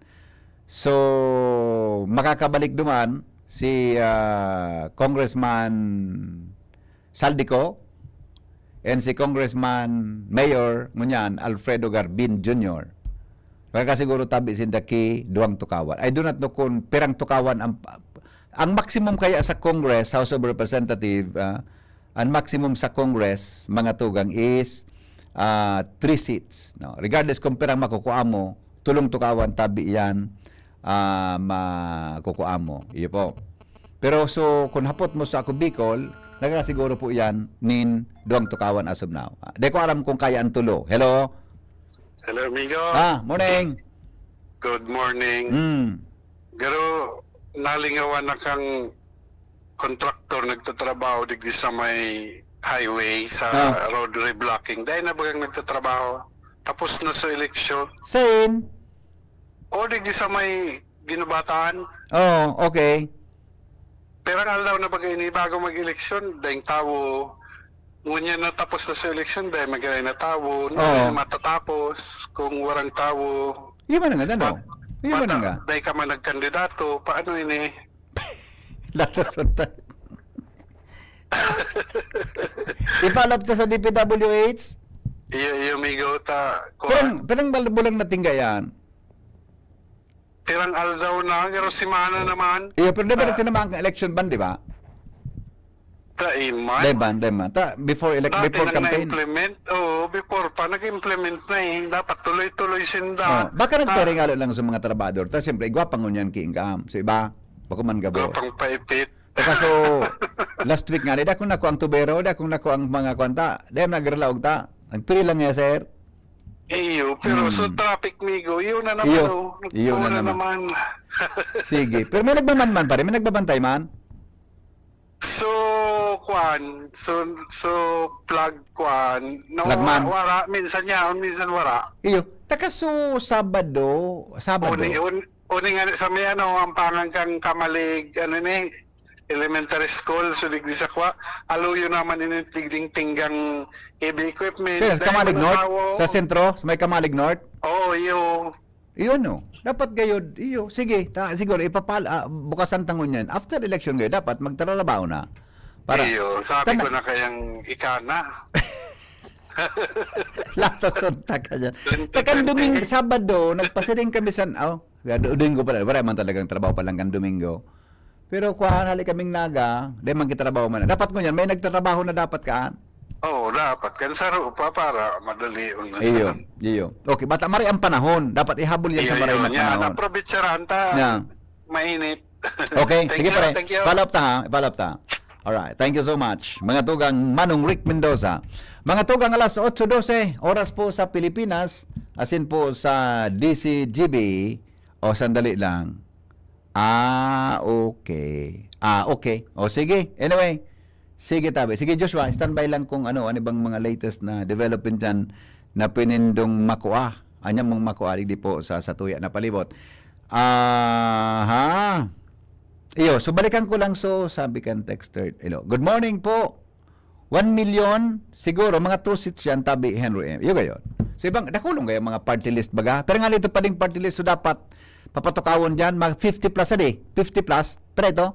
So, makakabalik duman si, ah, Congressman Saldico and si Congressman Mayor ngunyan, Alfredo Garbin Junior. Kaya siguro tabi sinda ki duwang tukawan. I do not know kung pirang tukawan ang, ang maximum kaya sa Congress, House of Representative, ah, ang maximum sa Congress, mga tugang, is, ah, three seats, no? Regardless kung pirang makukuha mo, tulong tukawan tabi yan, ah, makukuha mo. Iyo po. Pero so, kung hapot mo sa ako Bicol, nagkakasiguro po yan nin duwang tukawan as of now. Ah, di ko alam kung kaya ang tulo. Hello? Hello, amigo. Ah, morning. Good morning. Mm. Pero nalingawan na kang kontraktor nagtatrabaho digdi sa may highway sa Ah. road reblocking. Dahil na bagang nagtatrabaho. Tapos na sa eleksyon. Sain? O, digdi sa may Ginubatan. Oh, okay. Pirang aldaw na baga ini bago mag-eleksyon, daing tawo. Ngunyan na tapos na sa eleksyon, daing magaling na tawo. Oo. Ngunyan matatapos kung warang tawo. Iyo man nga, ano? Mat-, Iyo man mata-, nga. Daing ka man nagkandidato, paano ini? Latas man tayo. I-follow up ta sa D P W H? Iyo, iyo, amigo, ta, kuwan. Pirang, pirang bal-, bulang natingga yan? Pirang aldaw na, pero simana naman. Iyo, pero di ba Ah. natin naman ang election ban, di ba? Dai man. Dai ban, dai man. Ta, before elec-, Dati before nang campaign. na-implement. Oo, before pa, nag-implement na eh. Dapat tuloy-tuloy sinda. Oh, baka Ah. nagparingalo lang sa mga trabahador. Ta, siyempre, igwa pa ngunyan ki income. So, iba, bako man gabos. Igwa pang paipit. Saka so, last week nga, di akong nakuha ang tubero, di akong nakuha ang mga kwanta. Di nagralaog ta. Nagpili lang niya, sir. Iyo, pero so Hmm. traffic, migo, yun na naman, Iyo, oh. iyo na Nagpuna naman. naman. Sige. Pero may nagmamanman pa rin? May nagbabantay man? So, kwan, so, so, flag, kwan, no, Flagman. wara, minsan yaon, minsan wara. Iyo. Taka so Sabado, Sabado. Uni, un, uni nga sa may ano, ang pangang kang Kamalig, ano ni, elementary school, so digdi sa kwa, aluyo naman ini tigding tinggang heavy equipment. Kaya, sa Kamalig North? Sa sentro? Sa may Kamalig North? Oo, iyo. Iyo, no? Dapat gayod, iyo. Sige, ta, siguro, ipapal, ah, bukasan tangon yan. After election gayod, dapat magtrabaho na. Para, Iyo, sabi tana- ko na kayang ikana. Latas unta ka dyan. Twenty Takan twenty. Domingo, Sabado, nagpasiring kami sa, oh, Domingo pala, wala man talagang trabaho palang kan Domingo. Pero kuhaan, hali kaming Naga, di man kitrabaho man. Dapat ko yan, may nagtatrabaho na dapat kaan. Oo, dapat. Kan saro pa para madali. Iyo, iyo. Okay, bata mari ang panahon. Dapat ihabol yan sa Iyo, maray yun, na yan. panahon. Approbetsaranta. Yeah. Mainit. Okay, Thank sige you, pare. thank you. Follow up ta ha. Follow up ta. Alright, thank you so much. Mga tugang Manong Rick Mendoza. Mga tugang, alas otso dose, oras po sa Pilipinas, asin po sa D C G B. O, sandali lang. Ah, okay. Ah, okay. O, sige. Anyway, sige tabi. Sige, Joshua, standby lang kung ano, ano bang mga latest na development dyan na pinindong makua. Anya mong makua, di po sa, sa tuya na palibot. Aha. Iyo, so balikan ko lang. So, sabi kan texter, hello. Good morning po. One million, siguro, mga two seats yan, tabi Henry M. Yung gayon. So, ibang, dakulong kayo mga party list baga. Pero nga nito pa ding party list, so dapat papatukawon dyan, mga fifty plus, adi. Fifty plus. Pero ito?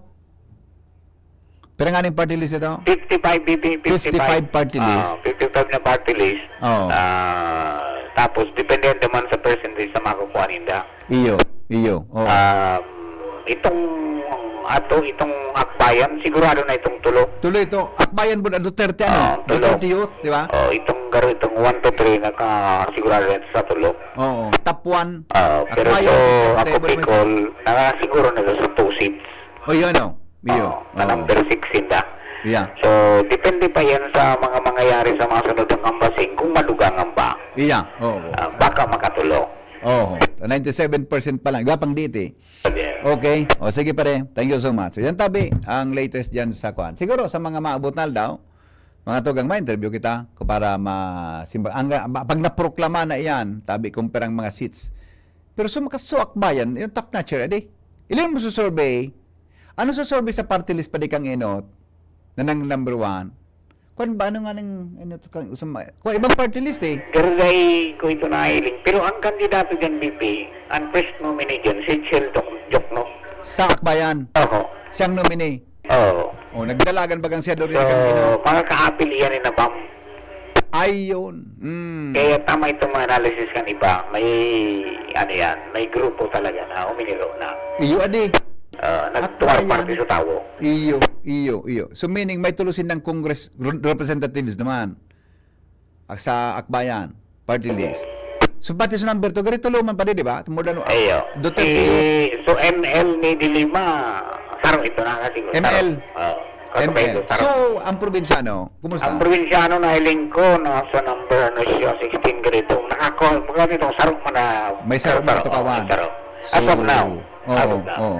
Pero nga ning party list ito? fifty-five, B P, Fifty-five party list. Ah, fifty-five na party list. Oo. Ah, tapos, depende naman sa percentage sa makukuha ninda. Iyo, iyo. Oo. Um, itong, ato, itong Akbayan, sigurado na itong tulo. Tuloy ito. Akbayan po na Duterte, ano? Oo, tulo. Duterte Youth, di ba? Oh, itong garo, itong one to three, naka, sigurado na ito sa tulo. Oo. Top one. Ah, pero Akbayan, ito, Duterte, ako, Burmesa. Bicol, naka, siguro na ito sa two seats. O, yun, oh. Iyo. Oh, na Oo. number six, inda. Yeah. So, depende pa yan sa mga mangyayari sa mga sunod na canvassing kung madugangan ba. Iya. Oo. Ah, baka makatulo. Oo. Ninety-seven percent pa lang. Iba pang D T. Yeah. Okay. O, sige pare. Thank you so much. So, yan tabi ang latest dyan sa kwan. Siguro sa mga maabot na aldaw, mga tugang, ma-interview kita ko para ma-, simba-, ang, ba-, pag naproklama na iyan, tabi kung perang mga seats. Pero sumakaso Akbayan, yung top notcher, adi. Ilan mo sa survey? Ano sa survey sa party list pa di kang enot? Na nang number one? Kwan ba? Ano nga nang enot kang usama? Kwan, ibang party list eh. Garday ko ito nahiling. Pero ang kandidato dyan, B P, ang first nominee dyan, si Chel Doc-, Jokno. Sa Akbayan. Oho. Siyang nominee. Oo. O, nagdalagan bagang siya doon So, kang enot. Makakaapil iyan ni Nabam. Ayun. Mm. Kaya tama itong mga analysis ng iba. May, ano yan, may grupo talaga na uminiro na. Iyo, adi. Uh, nagtuwar Akbayan. Parte sa tao. Iyo, iyo, iyo. So meaning may tulusin ng Congress re- representatives naman. Ak-, sa Akbayan, party list. So pati sa number two, gari tulo man pa di, di ba? More than, Ayo. Duterte. Eh, so M L ni Dilima, saro ito na kasi. M L. Oh, M L. saro. So, ang probinsyano, kumusta? Ang probinsyano na hiling ko, nasa number, ano siya, sixteen grade two. Nakakuha, pagka nitong saro man na. May saro man na tukawan. May saro. As of now. Oo, As of now. oo.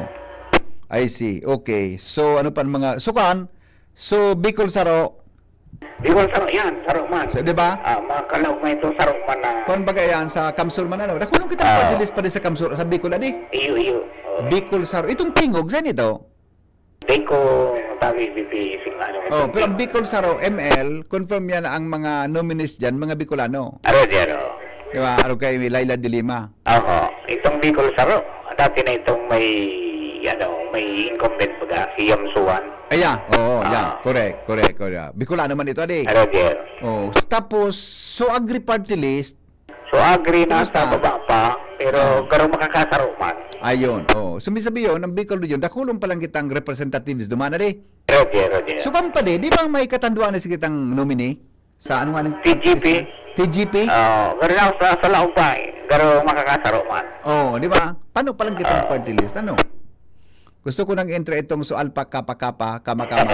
I see. Okay. So, ano pa ang mga, sukan? So, Bicol Saro. Bicol Saro, yan, saro man. So, di ba? Ah, mga kalaog na ito, saro man na. Kung baga yan, sa Kamsur man, ano? Nakulong kita Ah. party list pa rin sa Kamsur, sa Bicol, adi? Iyo, iyo. Oh. Bicol Saro. Itong Tingog, saan ito? Di ko tabi, B P, sing ano. Oh, pero ang Bicol Saro, M L, confirm yan na ang mga nominees dyan, mga Bicolano. Aro, dyan, oh. Di ba? Aro kay Laila de Lima. Oho. Itong Bicol Saro, dati na itong may, ano, may incumbent baga, si Yam Suan. Aya, oo, yeah. Ah. Correct, correct, correct. Bicolano man ito, adi. Aro, dyan. Oh, tapos, so Agri Party List, So, Agri na Kumusta? sa baba pa, pero Ah. garo makakasaro man. Ayun, oh. Sumisabi yun, ang Bicol Region, dakulong palang kitang representatives duman, adi. Roger, Roger. So, kan pa di, di ba may katanduan na si kitang nominee? Sa ano nga nang T G P. T G P? Oh, garo na sa, sa laog pa eh. Garo makakasaro man. Oh, di ba? Paano palang kitang Ah. party list? Ano? Gusto ko nang entry itong sual pa kapa-kapa, kama-kama.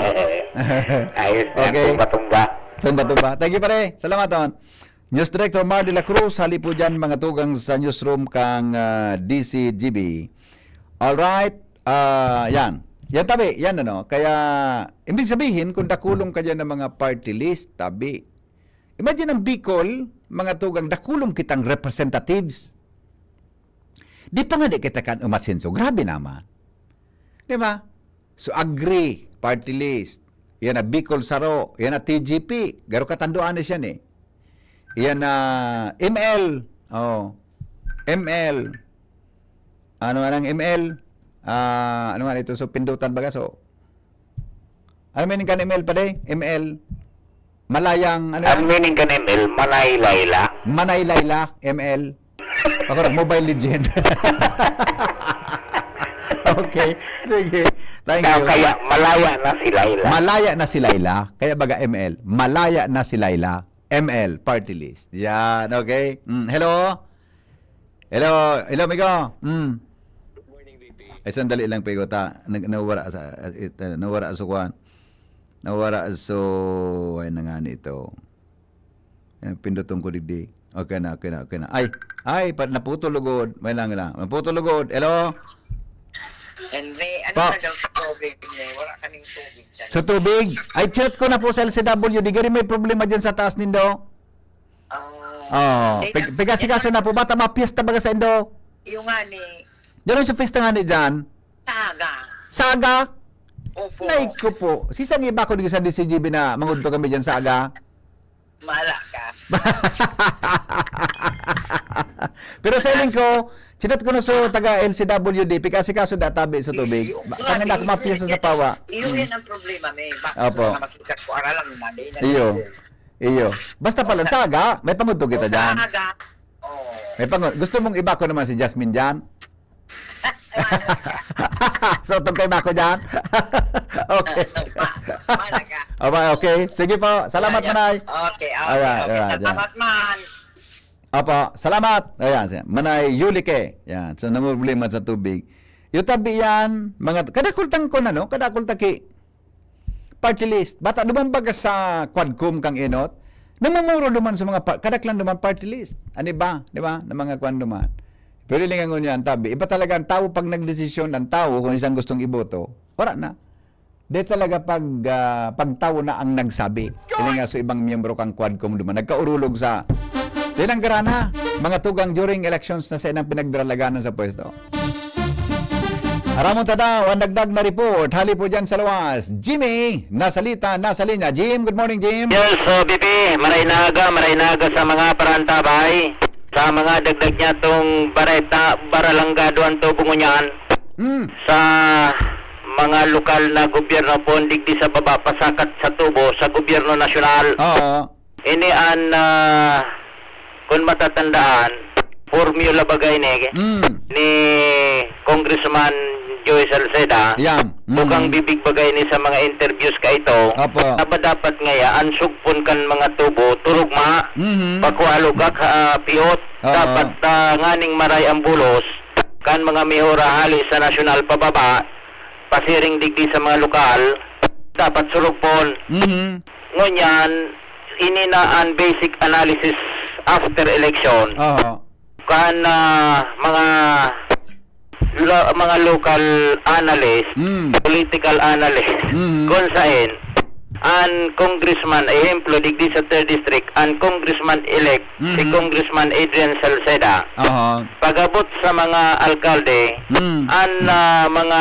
Ayos na, Okay. tumba-tumba. Tumba-tumba. Thank you, pare. Salamat, on. News Director Mar de la Cruz, hali po dyan, mga tugang sa newsroom kang, ah, D C G B. Alright, ah, yan. Yan tabi, yan ano. Kaya, ibig sabihin, kung dakulong ka dyan ng mga party list, tabi. Imagine ang Bicol, mga tugang, dakulong kitang representatives. Di pa nga di kita kan umasenso. Grabe naman. Di ba? So, Agri, party list. Yan na, Bicol Saro. Yan na, T G P. Garo katanduan na siya ni. Yan na, M L. Oh. M L. Ano man ang M L? Ah, ano man ito? So, pindutan baga. So, ano meaning kan M L pa, day? M L. Malayang, ano Ang yan? meaning kan M L, manay-layla. Manay-layla, M L. Ako rin, Mobile Legend. Okay. Sige. Thank Kaya, you. kaya malaya na si Laila. Malaya na si Laila. Kaya baga M L. Malaya na si Laila. M L, party list. Yan, okay? Mm, hello? Hello, hello, amigo. Mm. Ay, sandali lang, Pego, ta. Nag-, nawara sa, it-, uh, nawara sa kuwan. Nawara so, ay na nga nito. Ay, pinduton ko digdi. Okay na, okay na, okay na. Ay, ay, pa, naputol lugod. May lang lang. Naputol lugod. Hello? Hindi, ano Pa- na daw sa tubig niya? Wala kaming tubig dyan. Sa tubig? Ay, chat ko na po sa L C W D. Gari may problema dyan sa taas nindo. Ah, Oh, hindi pig-, na- pigasikaso na po. Bata, mga piyesta baga sa indo. Yung nga ni Diyan sa piyesta nga ni dyan. Saga. Saga? Opo. Nay ko po. Sisang iba ko di sa D C G B na mangudto kami dyan sa aga. Mala ka. Pero sa iling ko, chinat ko na so taga L C W D, pikasikaso da tabi sa tubig. Iyo, Ba-, kami grabe, na ako mapiyasa sa pawa. Iyo, Hmm. yan ang problema, may. Bakit Opo. Mga makita ko, aralan mo na, di na Iyo. Iyo. Basta pala, Basta saga, may pangudto kita Basta dyan. Saga. Oh. May pangu-, gusto mong iba ko naman si Jasmine dyan? So, itong kay Mako dyan? Okay. Ma-, malaga. Aba, okay. Sige po. Salamat, Ayan. Manay. Okay, okay, Ayan, okay. ayan, Salamat, ayan. man. Apa, salamat. Ayan, siya. Manay Yulike. Yan. So, namumroblema sa tubig. Yung tabi yan, mga, kadakultang ko na, no? Kadakulta ki party list. Bata, dumambaga sa Quadcom kang Enot. Namumuro naman sa mga pa-, kadaklan naman party list. Ano ba? Di ba? Na mga kwan naman. Pero lingangon niya ang tabi. Iba talaga ang tao pag nagdesisyon ang tao kung isang gustong iboto. Wala na. Di talaga pag, ah, pagtao na ang nagsabi. Ini nga so ibang miyembro kang Quadcom duman. Nagkaurulog sa tinanggaran na mga tugang during elections na sa inang pinagdaralaganan sa pwesto. Aramon ta daw ang dagdag na report. Hali po dyan sa luwas. Jimmy, nasalita, nasa linya. Jim, good morning, Jim. Yes, uh, B P, maray na aga, maray na aga sa mga parantabay. Sa mga dagdag niya tong bareta, baralanggado ang tubo ngunyan. Hmm. Sa mga lokal na gobyerno po, digdi sa baba, pasakat sa tubo, sa gobyerno nasyonal. Oo. Ini an, ah, kun matatandaan, formula baga ini Mm. ni Congressman Joey Salceda. Yan. Mm. Bukang bibig baga ini sa mga interviews ka ito. Opo. Aba dapat ngaya, an sugpon kan mga tubo, turugma, Mhm. bakwa lugak, ah, piot. Oo. Dapat, ah, nganing maray ang bulos, kan mga mihora hali sa nasyonal pababa, pasiring digdi sa mga lokal, dapat surugpon. Mhm. Ngunyan, ini na an basic analysis after election. Oho. Kan, ah, mga lo-, mga local analyst, Mm. political analyst, Mm. kung saen, an congressman, ehemplo, digdi sa third district, an congressman-elect, si Mhm. Congressman Adrian Salceda, Oho. pag-abot sa mga alkalde, Mm. an, ah, mga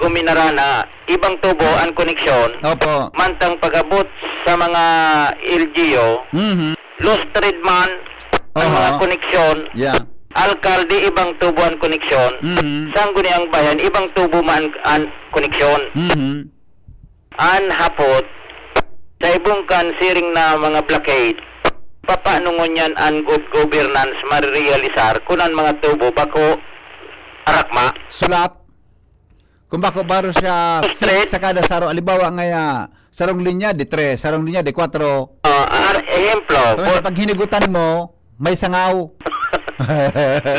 guminarana, ibang tubo an koneksyon. Opo. Mantang pag-abot sa mga L G U, Mhm. lost thread man ang Aha. mga koneksyon. Yeah. Alkalde, ibang tubo an koneksyon. Mhm. Sangguniang Bayan, ibang tubo man an koneksyon. Mhm. An hapot, sa ibong kan siring na mga blockade, papano ngunyan an good governance marirealisar kun an mga tubo bako arakma? Sulat. Kung bako baro siya fit Straight. sa kada saro, halimbawa ngaya, sarong linya, di tres, sarong linya, di kwatro. Ah, ar-, ehemplo, Kaya for pag hinigutan mo, may sangaw.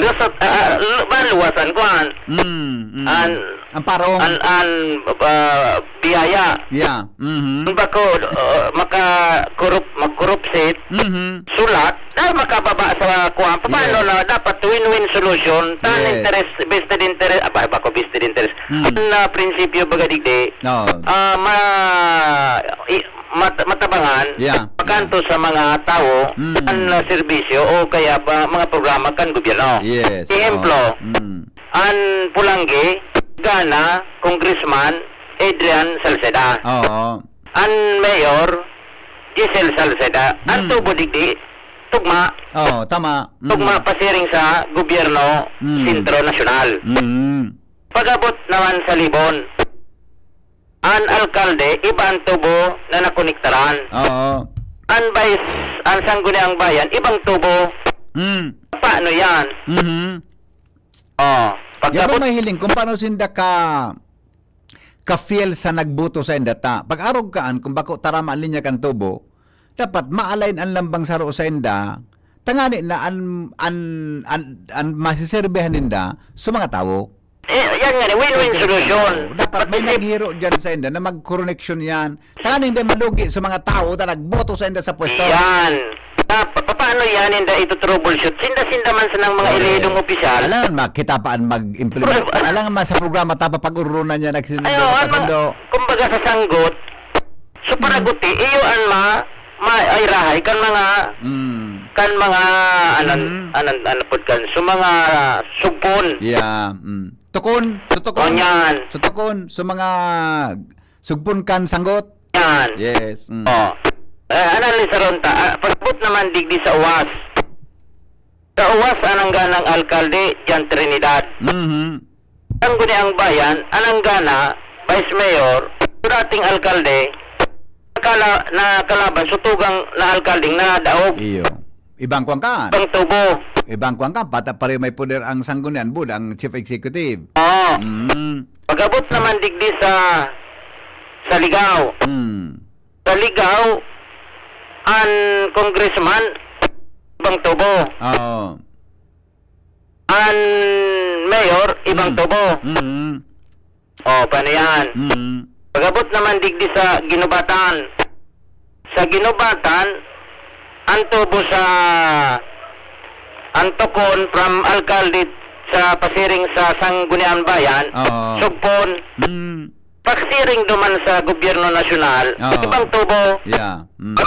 Lusot, ah, ah, lu-, ba, luwasan ko, an, Mm, mm. An, Ang parong. An, an, ah, biyaya. Yeah. Mhm. An bako, ah, maka-corrupt, mag-corrupt sit, Mhm. sulat, na makababa sa kuwan. Paano Yes. na dapat win-win solution? Tan Yes. interest, vested interest, aba, bako vested interest. Mm. An, ah, prinsipyo baga digdi, Oo. ah, ma-, i-, mat-, matabangan, Yeah, makanto yeah. sa mga tawo, Mm. an, ah, serbisyo o kaya ba mga programa kan gobyerno. Yes, Ehemplo, oo. Mm. an Pulanggi, gana, Congressman Adrian Salceda. Oo. An Mayor, Giselle Salceda. An Mm. tubo digdi, tugma. Oo, tama. Mm. Tugma pasiring sa gobyerno, Mm. Sentro Nasyonal. Mm. Pag-abot naman sa Libon, an alkalde, iba an tubo na nakonektaran. Oo. An vice, an Sangguniang Bayan, ibang tubo. Mm. Paano yan? Mhm. Oh, Yan pagkabot- ba may hiling kung paano sinda ka, ka-feel sa nagboto sainda ta? Pag-arog kaan, kung bako tarama an linya kan tubo, dapat ma-align an lambang saro sainda, tangani na an, an, an, an masiserbihan ninda sa mga tawo. Eh, yan nga, win-win Pwede solution. Dapat may Pati si naghiro dyan sainda na mag-connection yan. Tanganing di malugi sa mga tawo na nagboto sainda sa pwesto. Yan. Na, pa-, paano yan, inda ito troubleshoot? Sinda-sinda man sanang mga Correct. Elidong opisyal. Alangan, makita pa an mag-implement. Pro- Alangan man sa programa, tapa pag-urunan niya, nagsin-, Ay, oo, ano, nagkasundo. Kumbaga sa sanggot, so, Mm. paraguti, iyo an ma-, mairahay kan mga, Mm. kan mga, anan, Mm. anan, ano pod kan, so, mga sugpon. Yeah, mm. Tukon, so tukon. O, yan. So tukon, so mga sugpon kan sanggot. Yan. Yes, mm. Oh. Eh, analisaron ta. Ah, pasabot naman digdi sa uwas. Sa uwas, anang ganang alkalde, Jan Trinidad. Mhm. Sangguniang Bayan, anang gana, Vice Mayor, dating alkalde, nakala-, nakalaban, sutugang na alkaldeng nadaog. Iyo. Ibang kuwan kan. Ibang tubo. Ibang kuwan kan. Pata pa rin may poder ang sanggunian, bud, ang chief executive. Oo. Mm. Pag-abot naman digdi sa, sa Ligao. Mm. Sa Ligao, an congressman, ibang tubo. Oo. An mayor, ibang Mm. tubo. Mm. Oh, paano yan? Mm. Pag-abot naman digdi sa Ginubatan. Sa Ginubatan, an tubo sa, an tukon from alkalde sa pasiring sa Sangguniang Bayan, Oo. sugpon. Mm. Pagsiring duman sa gobyerno nasyonal, Oo. ibang tubo. Yeah. Mm.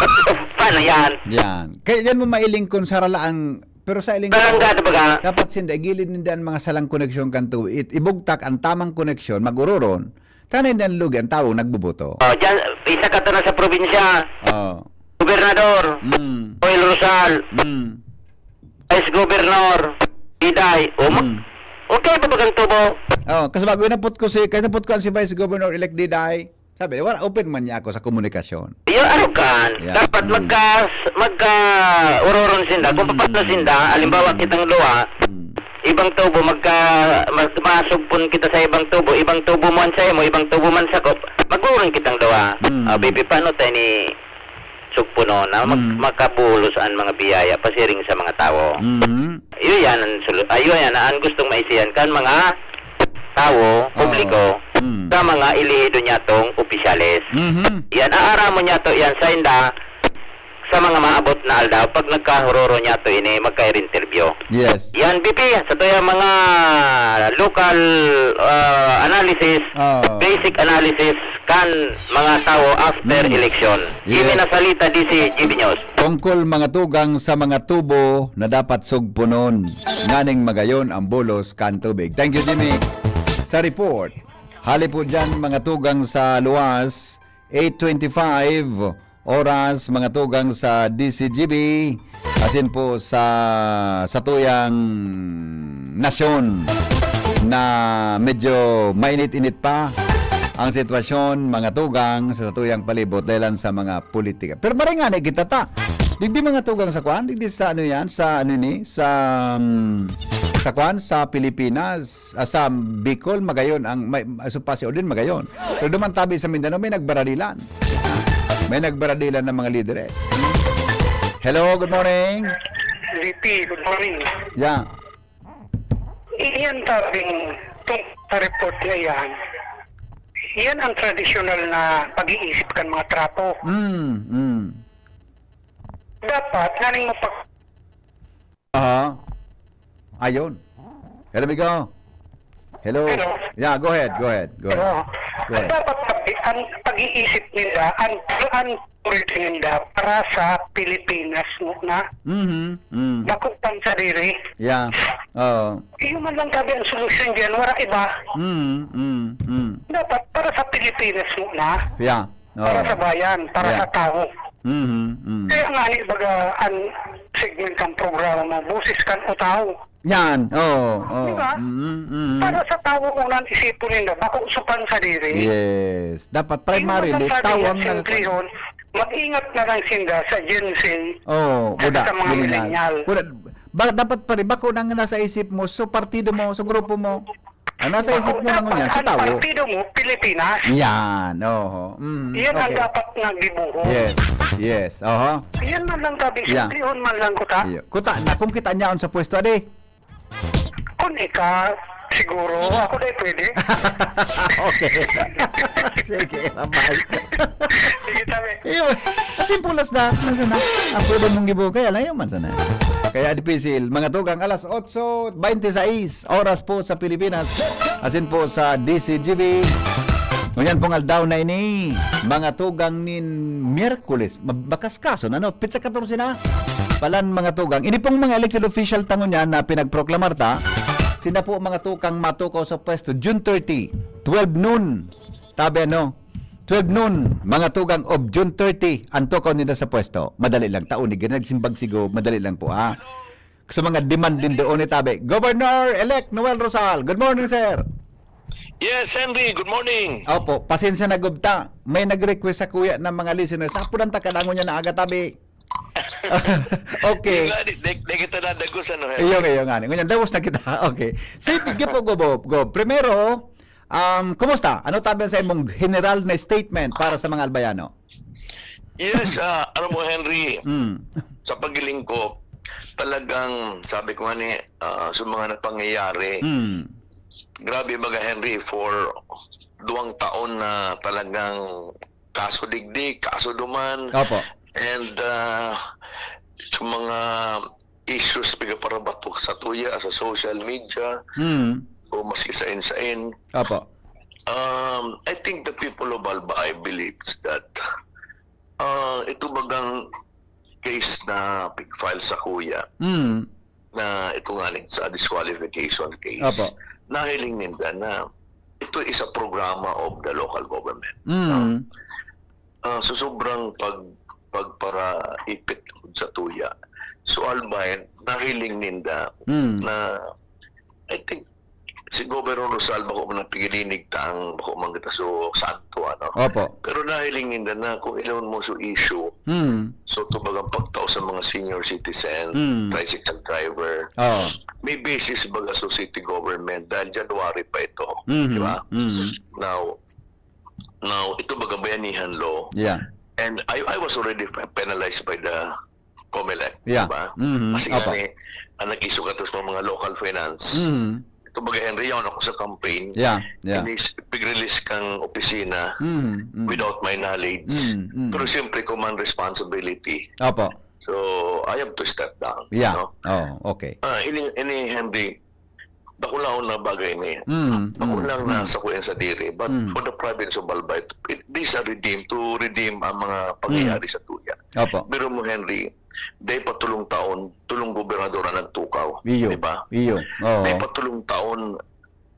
Paano yan? Yan. Kaya yan mo mailing kung sarala ang, pero sa iling Barangay, baga? Dapat sinda, igilid ninda ang mga salang koneksyon kanto. It-, ibugtak ang tamang koneksyon, mag-ururon. Tanay na lugi ang tawo nagboboto. Oh, dyan, isa ka to na sa probinsya. Oh. Gobernador, Mm. Joel Rosal, Mm. Vice Governor, Diday, o ma-, Mm. okay pa ba kang tubo? Oh, kasi bago inapot ko si, kaya napot ko si Vice Governor-elect Diday. Sabi, wala, open man niya ako sa komunikasyon. Iyo, ano kan? Yeah. Dapat Mm. magka-, magka-uroron sinda. Kung Mm. paano sinda, halimbawa, Mm. kitang duwa, Mm. ibang tubo, magka-, mag-, masugpon kita sa ibang tubo, ibang tubo man sa imo, ibang tubo man sa ko, mag-uroron kitang duwa. Mm. Ah, baby, paano tayo ni sugpunon na mag-, Mm. makabulos ang mga biyaya pasiring sa mga tawo? Mm. Iyo yan ang sulu-, ayo yan ang gustong maisihan kan mga tawo, Oo. publiko, Mm. sa mga elehido niya tong opisyales. Mhm. Yan, aaramon niya to, yan, sa inda, sa mga maabot na aldaw, pag nagkahuroro niya to, ini, magka-interview. Yes. Yan, B P, sa to yung mga local, ah, analysis, Oo. basic analysis, kan mga tawo after Mm. election. Ini Yes. na salita di si G B News. Tungkol mga tugang sa mga tubo na dapat sugpunon, nganing magayon ang bulos kan tubig. Thank you, Jimmy. Sa report, hali po dyan, mga tugang sa luwas, eight twenty-five oras, mga tugang sa D C G B, asin po sa, sa tuyang nasyon na medyo mainit-init pa ang sitwasyon, mga tugang, sa tuyang palibot dahilan sa mga politika. Pero maray nga na kita ta. Digdi mga tugang sa kwan, digdi sa ano yan, sa ano ni, sa, um, sa kwan, sa Pilipinas, ah, sa Bicol, magayon ang, may, sa Paseo din, magayon. Pero duman tabi sa Mindanao, may nagbaradilan. May nagbaradilan ng mga lideres. Hello, good morning. P P, good morning. Yeah. Iyan tabing tungkol sa report na iyan, iyan ang tradisyonal na pag-iisip kan mga trapo. Mm, mm. Dapat, nganing mapag- Aha. Ayun. Hello, amigo. Hello. Hello. Yeah, go ahead, go ahead, go ahead. Hello. Go ahead. Ang dapat sabi, ang pag-iisip nila, ang, ang priority nila para sa Pilipinas muna. Mhm, mm. Bako pang sarili. Yeah. Oo. Iyo man lang sabi ang solusyon diyan, wala iba. Mm, mm, mm. Dapat para sa Pilipinas muna. Yeah. Para Oo. sa bayan, para Yeah. sa tawo. Mhm, mm. Kaya nga ni baga ang segment kan programa mo, Boses kan Tawo. Yan, oo, oo. Di ba? Mm, mm, mm. Para sa tawo, unan isipon ninda, bako sa pansarili. Yes. Dapat Di mo primarily, masasabi tawo yan, ang nag- simplihon, mag-ingat na lang sinda sa Gen Z Oh, at wala, sa mga millennial. Millennial. Wala, ba, dapat pare, bako nang nasa isip mo, so partido mo, so grupo mo. Ang nasa isip mo lang ngunyan, sa Ang tawo. partido mo, Pilipinas. Yan, oho. Mm, Yan ang okay. dapat nga gibuhon. Yes, yes, oho. Yan man lang tabi, Yeah. simplihon man lang ko ta. Iyo. Kuta, na kung kita niyaon sa pwesto, adi? Kung ika, siguro, ako na pwede. Okay. Sige, bye-bye. Sige, tabi. Iyo, as simple as that. Nasa na? Ang pwede mong gibuhon, kaya layo man sana. Kaya dipisil, mga tugang, alas otso bente sais, oras po sa Pilipinas. Asin po sa D C G B. Ngunyan pong aldaw na ini, mga tugang nin Miyerkules. Mab-, bakas kaso na, no? Petsa katorse na. Palan, mga tugang. Ini pong mga elected official ta ngunyan na pinagproklamar ta, sinda po, mga tugang, matukaw sa pwesto June thirty, twelve noon. Tabi, ano? Twelve noon, mga tugang, of June thirty, ang tukaw nila sa pwesto. Madali lang, taon ni Ginag Simbag Sigo, madali lang po, ha? Sa mga demand din doon ni tabi. Governor-elect Noel Rosal, good morning, sir. Yes, Henry, good morning. Opo, pasensya na gubta. May nag-request sa kuya ng mga listeners. Tapunan ta kadangon niya na aga tabi. Okay. Yung nga, di, di, di kita nadagusan, no, Henry? Iyo, iyo nga. Ngunyan, dawas na kita. Okay. Sige po, Gob, Gob. Primero, um, kumusta? Ano tabi sa imong general na statement para sa mga Albayano? Yes, ah, alam mo, Henry, Mm. sa paghiling ko, talagang, sabi ko nga ni, ah, sa mga napangyayari, Mm. grabe, mga Henry, for duwang taon na talagang kaso digdi, kaso duman. Opo. And, ah, sa mga issues pigaparabato sa tuya, sa social media, Mm. o maski sain-sain. Opo. Um, I think the people of Albay believes that, ah, ito bagang case na pig-file sa kuya, Mm. na ito nga ni sa disqualification case, Opo. nahiling ninda na ito is a programa of the local government, Mm. no? Ah, so sobrang pag-, pagparaipit sa tuya. So, Albay, nahiling ninda Mm. na, I think, si Governor Rosal, bako man ang pigilinig ta ang, bako man kita so santo, ano? Opo. Pero nahiling ninda na kung ilan mo so issue, Mm. so, tubagang pagtao sa mga senior citizen, Mm. tricycle driver, Oo. may basis baga sa city government dahil January pa ito, Mhm. di ba? Mhm. Now, now, ito baga bayanihan law. Yeah. And I, I was already pe-, penalized by the Comelec, Yeah. di ba? Mhm. Kasi Opo. nga ni, ang nag-issue ka sa mga local finance, Mhm. ito baga, Henry, yaon ako sa campaign, Yeah, yeah. inis-, pig-release kang opisina Mhm, mhm. without my knowledge. Mhm, mhm. Pero siyempre, command responsibility. Opo. So, I have to step down, Yeah. no? Oh, okay. Ah, ini, ini, Henry, dakulaon na bagay ni. Mm, Ako mm, lang na mm. sa kuya sa diri, but Mm. for the province of Albay, it, these are redeemed, to redeem ang mga pangyayari Mm. sa tuya. Opo. Biro mo, Henry, day pa tulong taon, tulong gobernador ang nagtukaw. Iyo. Di ba? Iyo. Oo. Day pa tulong taon,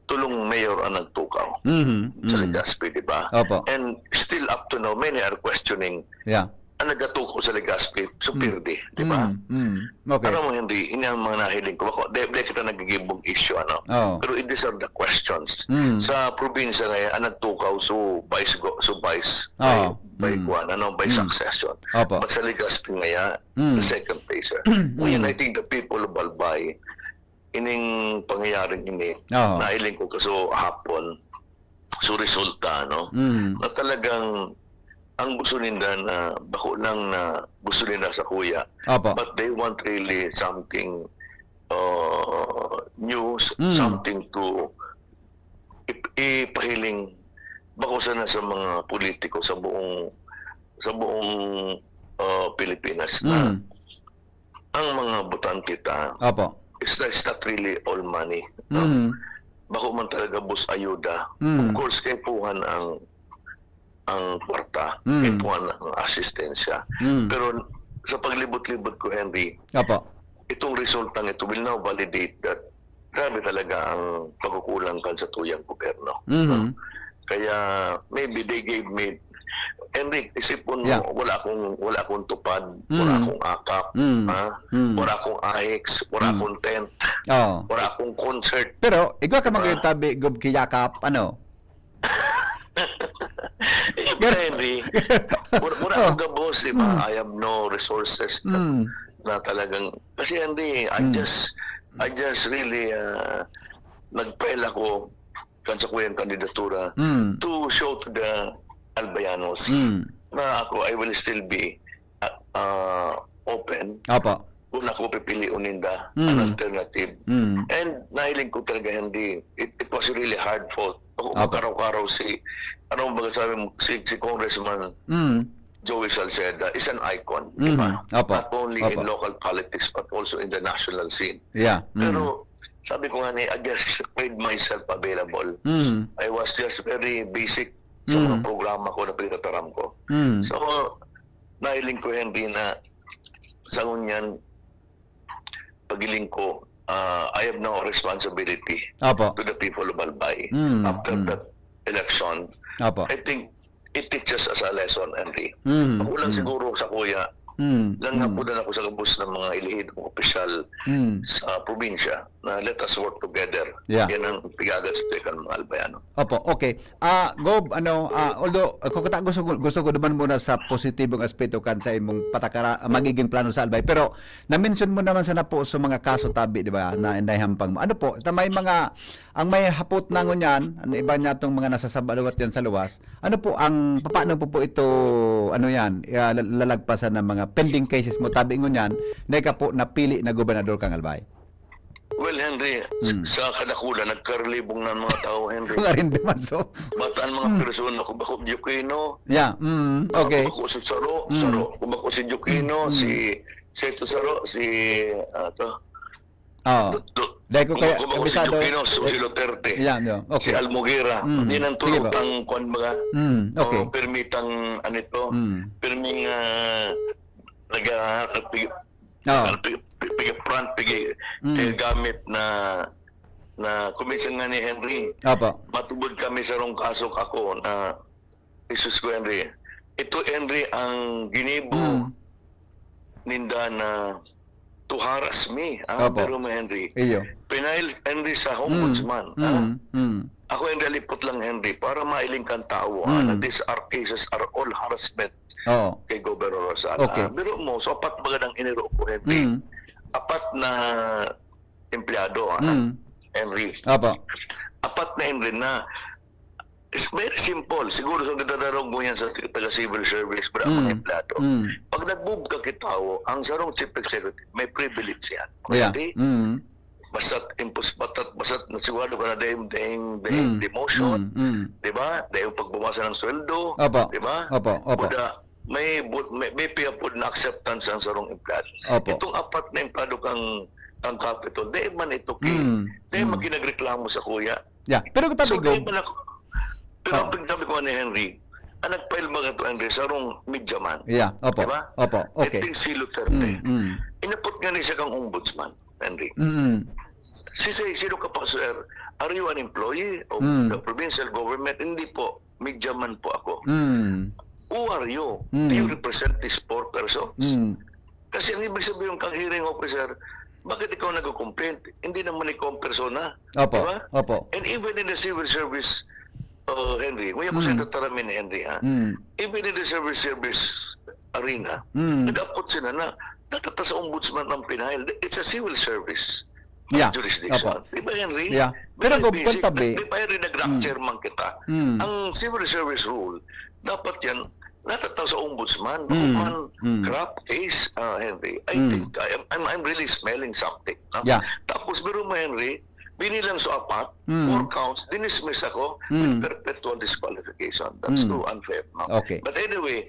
tulong mayor ang nagtukaw Mhm, sa mhm. Legazpi, di ba? Opo. And still up to now, many are questioning Yeah. ang nagatukaw sa Legazpi, so Mm. pirdi, di ba? Mm, mm. Okay. Alam mo, Henry, ini ang mga nahiling ko. Ako, di, di kita nagigibong issue, ano? Oo. Pero these are the questions. Mm. Sa probinsya ngayon, ang nagtukaw, so vice, go, so vice, Oo. by, by Mm. kuwan, ano, by Mm. succession. Opo. But sa Legazpi ngayon, Mm. the second placer. Mm. Ngayon, I think the people of Albay, ining pangyayaring ini, Oo. nahiling ko kaso hapon, so resulta, no? Mm. Na talagang ang gusto ninda na bako lang na gusto nila sakuya, Opo. but they want really something, uh, news, Mm. something to ip-, ipahiling bako sana sa mga politiko sa buong, sa buong, uh, Pilipinas na Mm. ang mga botante ta Opo. is, is not really all money, no? Mm. Bako man talaga, boss, ayuda. Mm. Of course, kaipuhan ang, ang kwarta, Mm. kaipuhan ang asistensya. Mm. Pero sa paglibot-libot ko, Henry, Opo. itong resultang ito will now validate that grabe talaga ang pagkukulang kan satuyang gobyerno, Mhm. no? Kaya maybe they gave me, Enric, isipon mo, Yeah. wala akong, wala akong tupad, wala Mm. akong akap, Mm. ha? Mm. Wala akong ahix, wala Mm. akong tent, Oo. wala akong concert, Pero, igwa ka di ba? magtabi, Gob, ki Yakap, ano? Iyo pa, Henry. Wala, wala Oh. akong gabos, di ba? Mm. I have no resources na, Mm. na talagang, kasi, Henry, I Mm. just, I just really, ah, nag-file ako kan sakuyang kandidatura Mm. to show to the Albayanos Mm. na ako, I will still be, ah, ah, open. Opo. Kung ako pipilion ninda, Mm. an alternative. Mm. And nahiling ko talaga, hindi. It, it was really hard fought. Ako, Opo. makaraw-karaw si, ano ba sabi mo, si, si Congressman Mm. Joey Salceda is an icon, di ba? Mhm. Opo. Not only in Opo. local politics, but also in the national scene. Yeah. Mm. Pero, sabi ko nga ni, I just made myself available. Mm. I was just very basic sa mga Mm. programa ko na pinataram ko. Mm. So, nahiling ko, Henry, na sa ngunyan, pagiling ko, ah, I have no responsibility Opo. to the people of Albay. Mm, After mm. that election, Opo. I think it teaches us a lesson, Henry. Mm, Ako lang mm. siguro sakuya, Mm, lang mm. napunan ako sa gabos ng mga ilihidong opisyal Mm. sa probinsya na let us work together. Yeah. Yan ang pigagas kan mga Albayano. Opo, okay. Ah, Gob, ano, ah, although, ah, kung kita gusto, gusto ko duman muna sa positibong aspeto kan sa imong patakara, magiging plano sa Albay. Pero, na-mention mo naman sana po sa mga kaso tabi, di ba, na naihampang mo. Ano po, ta may mga, ang may hapot na ngunyan, ang iba niya tong mga nasasabaliwat yan sa luwas, ano po ang, paano po po ito, ano yan, ah, la-, lalagpasan ng mga pending cases mo, tabi ngunyan, na ika po napili na gobernador kang Albay? Well, Henry, s-, Hmm. sa kadakulan, nagkarelibong na ang mga tao, Henry. Kung arin di man, so. Bata ang mga Hmm. persona, kung bako Diokino, Yeah, mm, kung okay. bako si Saro, Hmm. Saro, kung bako si Diokino, Hmm. si, si ito Saro, si, ah, to. Oo. Lu-, lu-, Dahil ko kung kaya bako, bako si kabisado, Diokino, so si eh, Duterte, yan, yun. si Okay. Almoguera. Hmm. Yan ang Sige ba? turutang, kwan baga, Hmm, okay. oh, permitang, ano ito, Hmm. perming, ah, naga-, nagpi-, Oo. Ano, pi-, pi-, pigi-front, pigi-, Mm. pigi-gamit na, na kung minsan nga ni Henry, Opo. matubod kami sa rong kaso ako na, Jesus ko, Henry. Ito, Henry, ang ginibo Mm. ninda na to harass me, ah, Opo. pero mo, Henry. Iyo. Pinail, Henry, sa Mm. ombudsman, ah. Mm. Mm. Ako, Henry, lipot lang, Henry, para mailing kang tao, ah, Mm. na these are cases are all harassment Oo. kay Governor Rosal. Okay. Ah, biro mo, so apat baga nang iniro ko, Henry. Mm. Apat na empleyado, ah, Mm. Henry. Apo. Apat na Henry na, it's very simple. Siguro sa kita darong mo yan sa taga civil service, pero ang mga Mm. empleyado. Mm. Pag nag-move ka kitawo, ang sarong chief executive, may privilege yan. Yeah. Hindi? Mm. Basta't impos-, basta't, basta't nasigurado ka na dahil, dahil, dahil Mm. demotion, Mm. Mm. di ba? Dahil pagbumasa ng sweldo, Opo. di ba? Opo, opo. Buda, may bu-, may, may piyapod na acceptance ang sarong empleyado. Opo. Itong apat na empleyado kang, kang Capitol, dahil man ito ki-, Mm. dahil Mm. man kinagreklamo sa kuya. Yeah. Pero katabi So, ko dahil man ako, pero Oh. ang pagsabi ko ni Henry, ang nag-file mga to, Henry, sarong media man. Yeah, opo. Di ba? Opo, okay. Itong si Duterte. Mm, mm. Inapot nga ni siya kang ombudsman, Henry. Mm. Si, si, sino ka pa, sir? Are you an employee of Mm. the provincial government? Hindi po. Media man po ako. Mm. Who are you? Mm. Do you represent these four persons? Mm. Kasi ang ibig sabihin kang hearing officer, bakit ikaw nagko-complaint? Hindi naman ikaw ang persona. Opo, Di ba? opo. And even in the civil service, uh, Henry, nguya ko Mm. sa tataramin ni Henry, ha? Mm. Even in the civil service arena, Mm. nag-apot sila na, dapat sa ombudsman ang pinail. It's a civil service Yeah. jurisdiction. Opo. Di ba, Henry? Yeah. Pero Very kung basic. katabi Di ba, Henry, nag-rank Mm. chairman kita? Mm. Ang civil service rule, dapat yan, natataw sa ombudsman, bako Mm. man Mm. corrupt case, ah, Henry. I Mm. think I am, I'm, I'm really smelling something, no? Yeah. Tapos, biro mo, Henry, binilang sa apat, Mm. four counts, dinismiss ako with Mm. perpetual disqualification. That's Mm. too unfair, no? Okay. But anyway,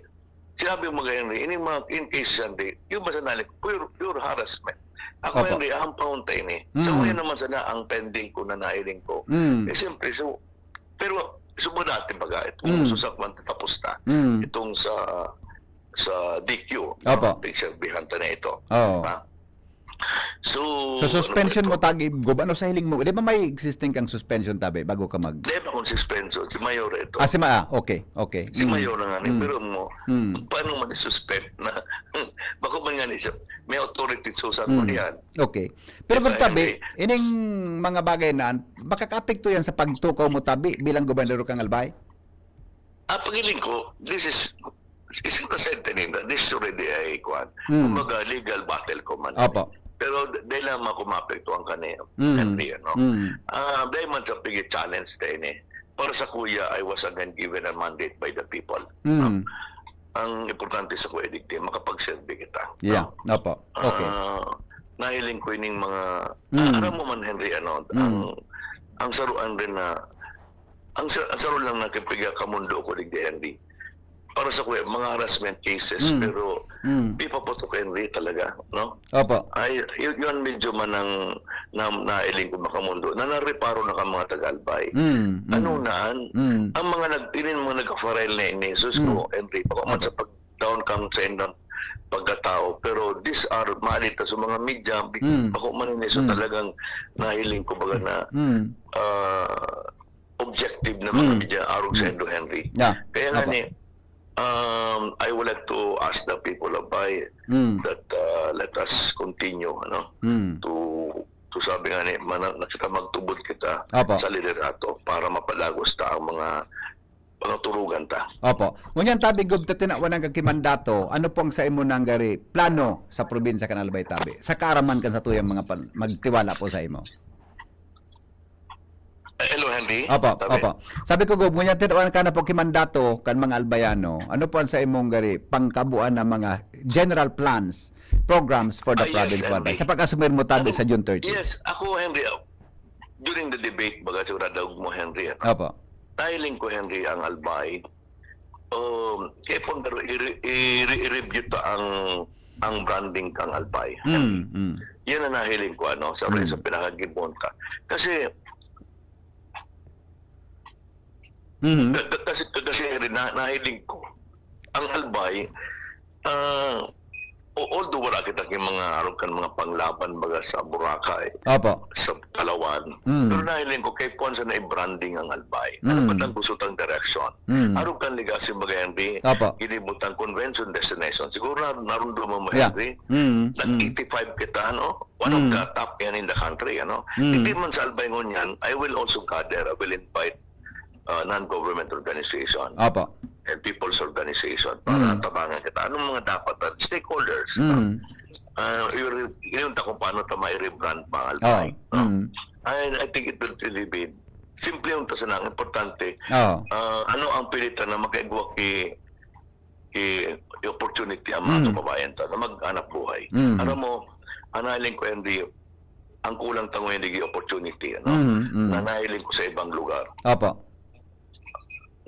sinabi mo, Henry, ining mga in cases, Henry, yung basta nalik, pure, pure harassment. Ako, Opo. Henry, ang paunta ini. Sa Mm. uya naman sana ang pending ko na nahiling ko. Mm. Eh, siyempre, so, pero, so, ba natin baga, itong Mm. susakwan, tapos na. Mm. Itong sa, sa D Q, Opo. no? Pagserbihan ta na ito. Oo. Ha? So, So, ano suspension ba ito? mo, tagi, Gob, ano sa hiling mo? Di ba may existing kang suspension, tabi, bago ka mag- Di ba kung suspension? Si Mayor ito. Ah, si Ma-, ah, okay, okay. Si Mm. Mayor na nga ni, Mm. pero mo, Mm. paano man i-suspend na? Bako man nga ni siya, may authority, so saan mo Mm. yan? Okay. Pero Di ba, kung tabi, anyway? ining mga bagay na, makakaapekto yan sa pagtukaw mo, tabi, bilang gobernador kang Albay? Ah, paghiling ko, this is, is it a sentence that this is already a, kwan. Mm. Kumbaga, legal battle ko man. Opo. Pero d-, dahil lang ako maapektuhan ka niya, Mm. Henry, ano? Mm. Ah, dahil man sa pag-challenge tayo ni, para sa kuya, I was again given a mandate by the people. Mm. Ang importante sa kuya, digdi, makapagserbi kita. Yeah. No? Opo. Okay. Ah, nahiling ko ining mga, Mm. ah, aram mo man, Henry, ano, Mm. ang, ang saruan rin na, ang sa-, ang saro lang na kipigakamundo ko, digdi, Henry. Para sa kuya, mga harassment cases, Mm. pero Mm. di pa putok, Henry, talaga, no? Opo. Ay, y-, yun medyo man ang na, nailing ko makamundo, na nareparo na ka mga taga-Albay. Mm, mm. Ano naan? Mm. Ang mga nag-, inin mga nagka-file na ini, sus Mm. ko, Henry, bako man Opo. sa pag-down kang sa indang pagkatao, pero these are, malita sa mga media, bi-, Mm. bako man ini, so Mm. talagang nahiling ko baga na, Mm. ah, objective na mga Mm. media, arog sa Mm. Indo Henry. Yeah. Kaya nga Opo. ni, um, I would like to ask the people of Albay Mm. that, uh, let us continue, ano, Mm. to, to sabi nga ni, mana-, na kita magtubod kita Opo. sa liderato para mapalagos ta ang mga pangaturugan ta. Opo. Ngunyan, tabi, Gob, ta tinawan ang kakimandato, ano pong sa imo nang gari plano sa probinsya kan Albay, tabi? Sa kaaraman kan satuyang mga pan-, magtiwala po sa imo. Eh, hello, Henry. Opo, Tabi. opo. Sabi ko, Gob, ngunyan, tinawan ka na po kimandato kan mga Albayano. Ano po ang sa imong gari pangkabuan na mga general plans, programs for the Ah, yes, province of Albay? Henry. Sa pag-asumir mo, tabi, Ako, sa June thirty. Yes, ako, Henry, uh, during the debate, baga sigurado mo, Henry, ano? Opo. Nahiling ko, Henry, ang Albay. Um, kaya po, pero i-re-, i-re-, i-review ta ang, ang branding kang Albay, Henry. Mm, mm. Yan ang nahiling ko, ano, sa, Mm. sa pinakagibon ka. Kasi, Mhm. Ka-, ka-, kasi, kasi rin na, nahiling ko, ang Albay, ah, o-, although wala kita kay mga arog kan mga panglaban baga sa Boracay, Opo. sa Palawan, Mm. pero nahiling ko kay Puan sa na-branding ang Albay. Ano Mm. ba tang gusto tang direction? Mm. Arog kan legacy baga, Henry, Opo. ginibo tang convention destination. Siguro na, narumduman mo, Yeah. Henry, Mm, nag mm. eighty-five kita, no? One of Mm. the top yan in the country, ano? Mm. Hindi man sa Albay ngunyan, I will also gather, I will invite uh, non-government organization Opo. and people's organization para Mm. tabangan kita. Anong mga dapat, uh, stakeholders, no? Mm. Uh, i-re-, yun ta kung paano ta mai-rebrand pa ang Albay, Oh, no? mm. And I think it will really be, simple yung ta sana, ang importante, Oh. uh, ano ang pilitan na makaigwa ki, ki, opportunity ang mga Mm. kababayan ta na maghanap buhay. Mm. Alam mo, ang nahiling ko, Henry, ang kulang ta ngayon, digi opportunity, ano? Mm, mm. Na nahiling ko sa ibang lugar. Opo.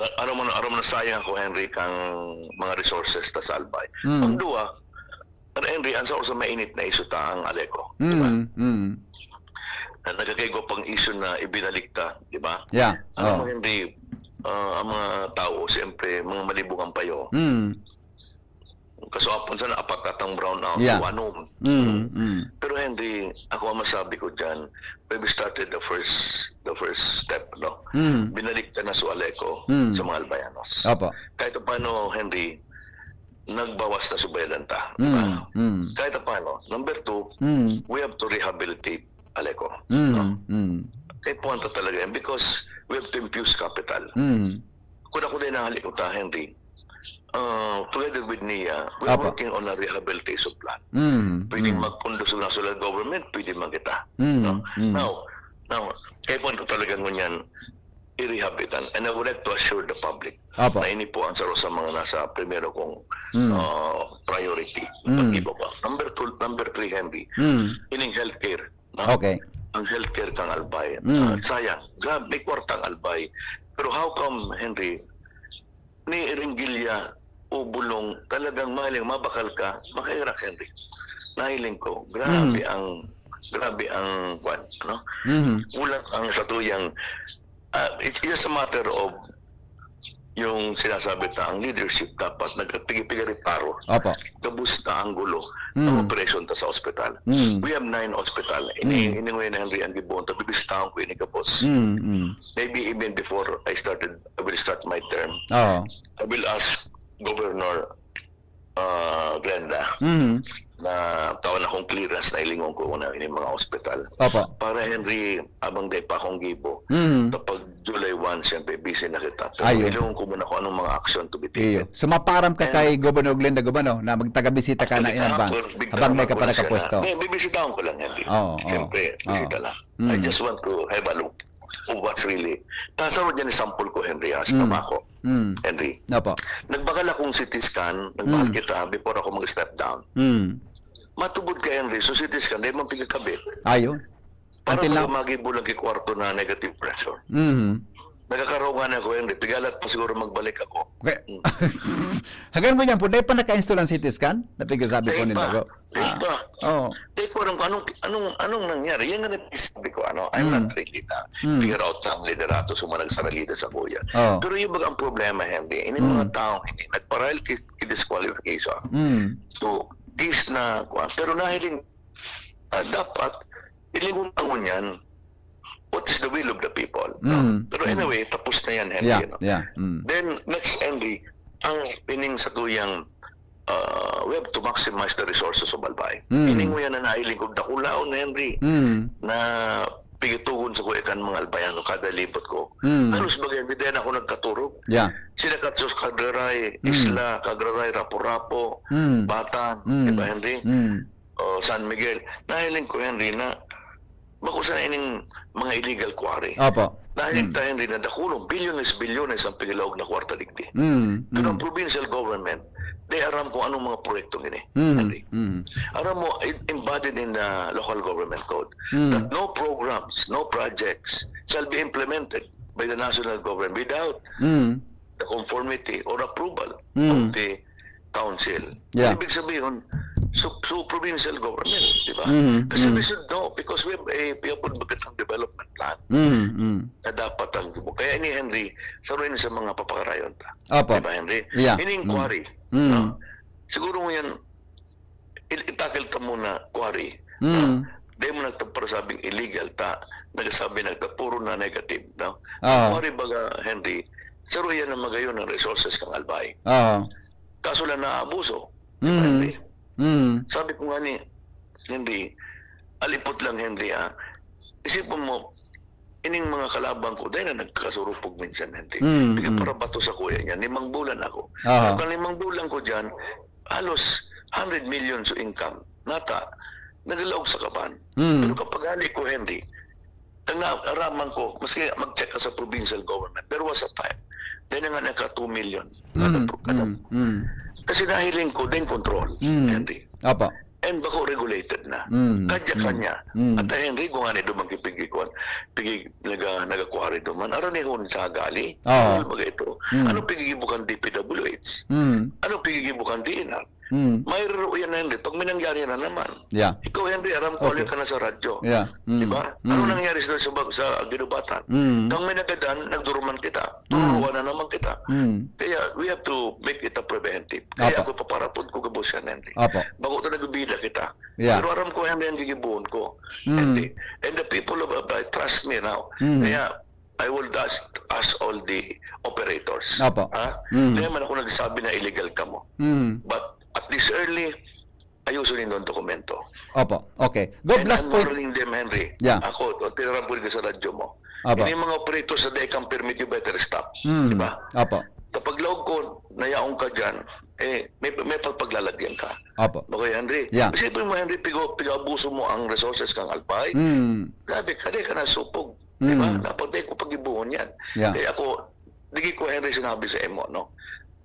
Na, aram mo na, aram mo na, sayang ako, Henry, kang mga resources ta sa Albay. Mm. Ang duwa, ano, Henry, ang sa, sa mainit na issue ta ang Aleco, di ba? Mm, mm. Na nagkakaigwa pang issue na ibinalik ta, di ba? Yeah. Alam mo, Oh. Henry, ah, ang mga tao, siyempre, mga malibog ang payo. Mm. Kaswapon sana, apat atang brownout, Yeah. wanom. Mm, mm. Pero, Henry, ako ang masabi ko dyan, when we started the first, the first step, no? Mm. Binalik ta na su Aleco Mm. sa mga Albayanos. Opo. Kahit paano, Henry, nagbawas na su bayadan ta, di ba? Mm, mm. Kahit paano. Number two, Mm. we have to rehabilitate Aleco, Mm, no? mm. Kay puwanta talaga yan because we have to infuse capital. Mm. Kung ako din nahali ko ta, Henry, uh, together with Nia, we're Apo. working on a rehabilitation plan. Mm, Pwedeng mm. magpundo sa national government, pwede man kita. Mm, No? mm. Now, now, kay puwanta talaga ngunyan, i-rehab itan. And I would like to assure the public Opo. na ini po ang saro sa mga nasa primero kong Mm. ah, priority na Mm. pag-iba pa. Number two, number three, Henry, Mm. ining healthcare, no? Okay. Ang healthcare kang Albay. Mm. Ah, sayang, grabe, may kwarta ang Albay. Pero how come, Henry, ni Ringgilia o Bulong, talagang mahiling, mabakal ka, makahirak, Henry. Nahiling ko, grabe Mm. ang, grabe ang, kwan, ano? Mhm. Kulang ang satuyang, ah, it's just a matter of yung sinasabi ta, ang leadership dapat nagpigay-pigay reparo. Opo. Gabos na anggulo ang Mm. operasyon ta sa ospital. Mm. We have nine hospital. Ini, Mm. ini ngayon, Henry, ang gibohon ta, bibisitahon ko ini gabos. Mm, mm. Maybe even before I started, I will start my term. Oo. I will ask Governor, ah, Glenda Mhm. na tawan akong clearance na hilingon ko una ini mga ospital. Opo. Para, Henry, abang dai pa akong gibo, Mhm. kapag July one, siyempre, busy na kita. Pero Ayun. hilingon ko muna kung anong mga action to be Iyo. taken. So, maparam ka And kay Governor Glenda Gobano na magtagabisita ka na Actually, in advance, kahapon, bigla habang na may ka pa nagpunas siya na, nakapwesto. Hindi, bibisitahon ko lang, Henry. Oo, oo. Siyempre, Oo. bisita lang. I Mm. just want to have a look of what's really. Tasaro dyan yung sample ko, Henry, ah, sa Mm. tabako. Mm. Henry. Opo. Nagbakal akong C T scan, nagbakal Mm. kita before ako mag-step down. Mm. Matubod ka, Henry, so C T scan, dahil man pigkakabit. Ayun. Para Until now. Mga magibo lang ki kwarto na negative pressure. Mhm. Nagkakaroon nga na ako, Henry. Pigalat pa siguro magbalik ako. Okay. Mm. Hanggang mo niyan po, dahil pa naka-install ang C T scan? Napigsasabi po Dahil nila pa. ko. Dahil Ah. pa. Oo. Dahil ko alam kung anong, anong, anong nangyari. Yan nga nagsasabi ko, ano, I'm Mm. not really na Mm. figure out sa liderato sa mga nagsaralida sa kuya. Oo. Pero yung baga ang problema, Henry, ini Mm. mga tao, ini, nagparahil ki-, ki-disqualification. Mm. So, this na, kuwan. Pero nahiling, ah, dapat, ilingon pa ngunyan, what is the will of the people, no? Mm, Pero mm. anyway, tapos na yan, Henry, Yeah, no? yeah, mm. Then, next, Henry, ang ining sa tuyang, ah, we have to maximize the resources of Albay. Mm. Ining mo yan na nahiling ko, dakulaon, Henry, Mm. na pigitugon sa kuya kan mga Albayano, kada libot ko. Mm. Halos bagay, hindi din ako nagkaturog. Yeah. Sila Katsos, Cagraray, Mm. Isla, Cagraray, Rapu-Rapu, Mm. Batan, Mm. di ba, Henry? Mm. O, San Miguel. Nahiling ko, Henry, na bako sana ining mga illegal quarry. Opo. Nahiling Mm. ta, Henry, na dakulong, bilyones, bilyones ang pigilaog na kwarta digdi. Mm, Pero ang mm. provincial government, di aram kung anong mga proyekto ini, Mm, Henry. mm. Aram mo, it embodied in the local government code Mm. that no programs, no projects shall be implemented by the national government without Mm. the conformity or approval Mm. of the council. Yeah. Ibig sabihin, so, so provincial government, di ba? Mm, Kasi mm. we should know because we have a, we have a development plan Mm, mm. na dapat ang gibo. Kaya ini, Henry, sa rin sa mga papakarayon ta. Opo. Di ba, Henry? Yeah. Ini Mm. inquiry. Mm. No? Siguro ngayon, i-, i-tackle ta muna quarry. Mm. No? Di mo nagtapara sabing illegal ta, nagsasabi nagtapuro na negative, no? Oo. Quarry baga, Henry, saro yan ang magayon ng resources kang Albay. Oo. Kaso lang naabuso. Di ba, Mm. Henry? Mm. Sabi ko nga ni Henry, alipot lang, Henry, ah. Isipon mo, ining mga kalaban ko, dahil na nagkasurupog minsan, Henry. Mm, Bigyan mm. para bato sa kuya niya, limang bulan ako. Aha. Ang limang bulan ko dyan, halos hundred million sa income. Nata, naglaog sa kaban. Mm. Pero kapag hali ko, Henry, ang naaraman ko, maski mag-check ka sa provincial government, there was a time, dahil na nga nagka two million. Kada Mm, pro-, kada mm, mm. Kasi nahiling ko, then control, Mm. Henry. Apa. And bako regulated na. Mm, Kanya-kanya. mm, mm. At ang Henry, kung ano duman kipigikuan, pigi, naga, nagakuhari duman. Aranihon sa gali. Oo. Ano ba ito? Mm. Ano pigigibukan D P W H? Mm. Ano pigigibukan D N R? Mm. May raro yan, Henry. Pag may nangyari na naman. Yeah. Ikaw, Henry, aram ko Okay. ka na sa radyo. Yeah. Mm. Di ba? Ano Mm. nangyari sa, sa, sa Guinobatan? Mm. Kang may nagadan, nagduruman kita. Mm. Turuan na naman kita. Mm. Kaya we have to make it a preventive. Kaya Apa. ako paparapod ko gabos yan, Henry. Apa. Bago ito nagbibida kita. Yeah. Pero aram ko, Henry, ang gigibuhon ko. Mm. Henry. And the people of Albay, trust me now. Mm. Kaya I will ask, ask all the operators. Apa. Ha? Mm. Kaya man ako nagsabi na illegal ka mo. Mm. But at this early, ayuso nindo ang dokumento. Opo. Okay. Go, And last I'm point. warning them, Henry. Yeah. Ako, tinaram ko rin sa radyo mo. Opo. Ini mga operators na dai kang permit, you better stop. Mm. Di ba? Opo. Kapag laog ko, nayaon ka dyan, eh, may, may pagpaglalagyan ka. Opo. Okay, Henry? Yeah. Isipin mo, Henry, pigo, pigabuso mo ang resources kang Albay. Mm. Grabe ka, di ka nasupog. Di ba? Mm. Dapat di ko pagibuhon yan. Yeah. Kaya ako, di ko, Henry, sinabi sa imo, no?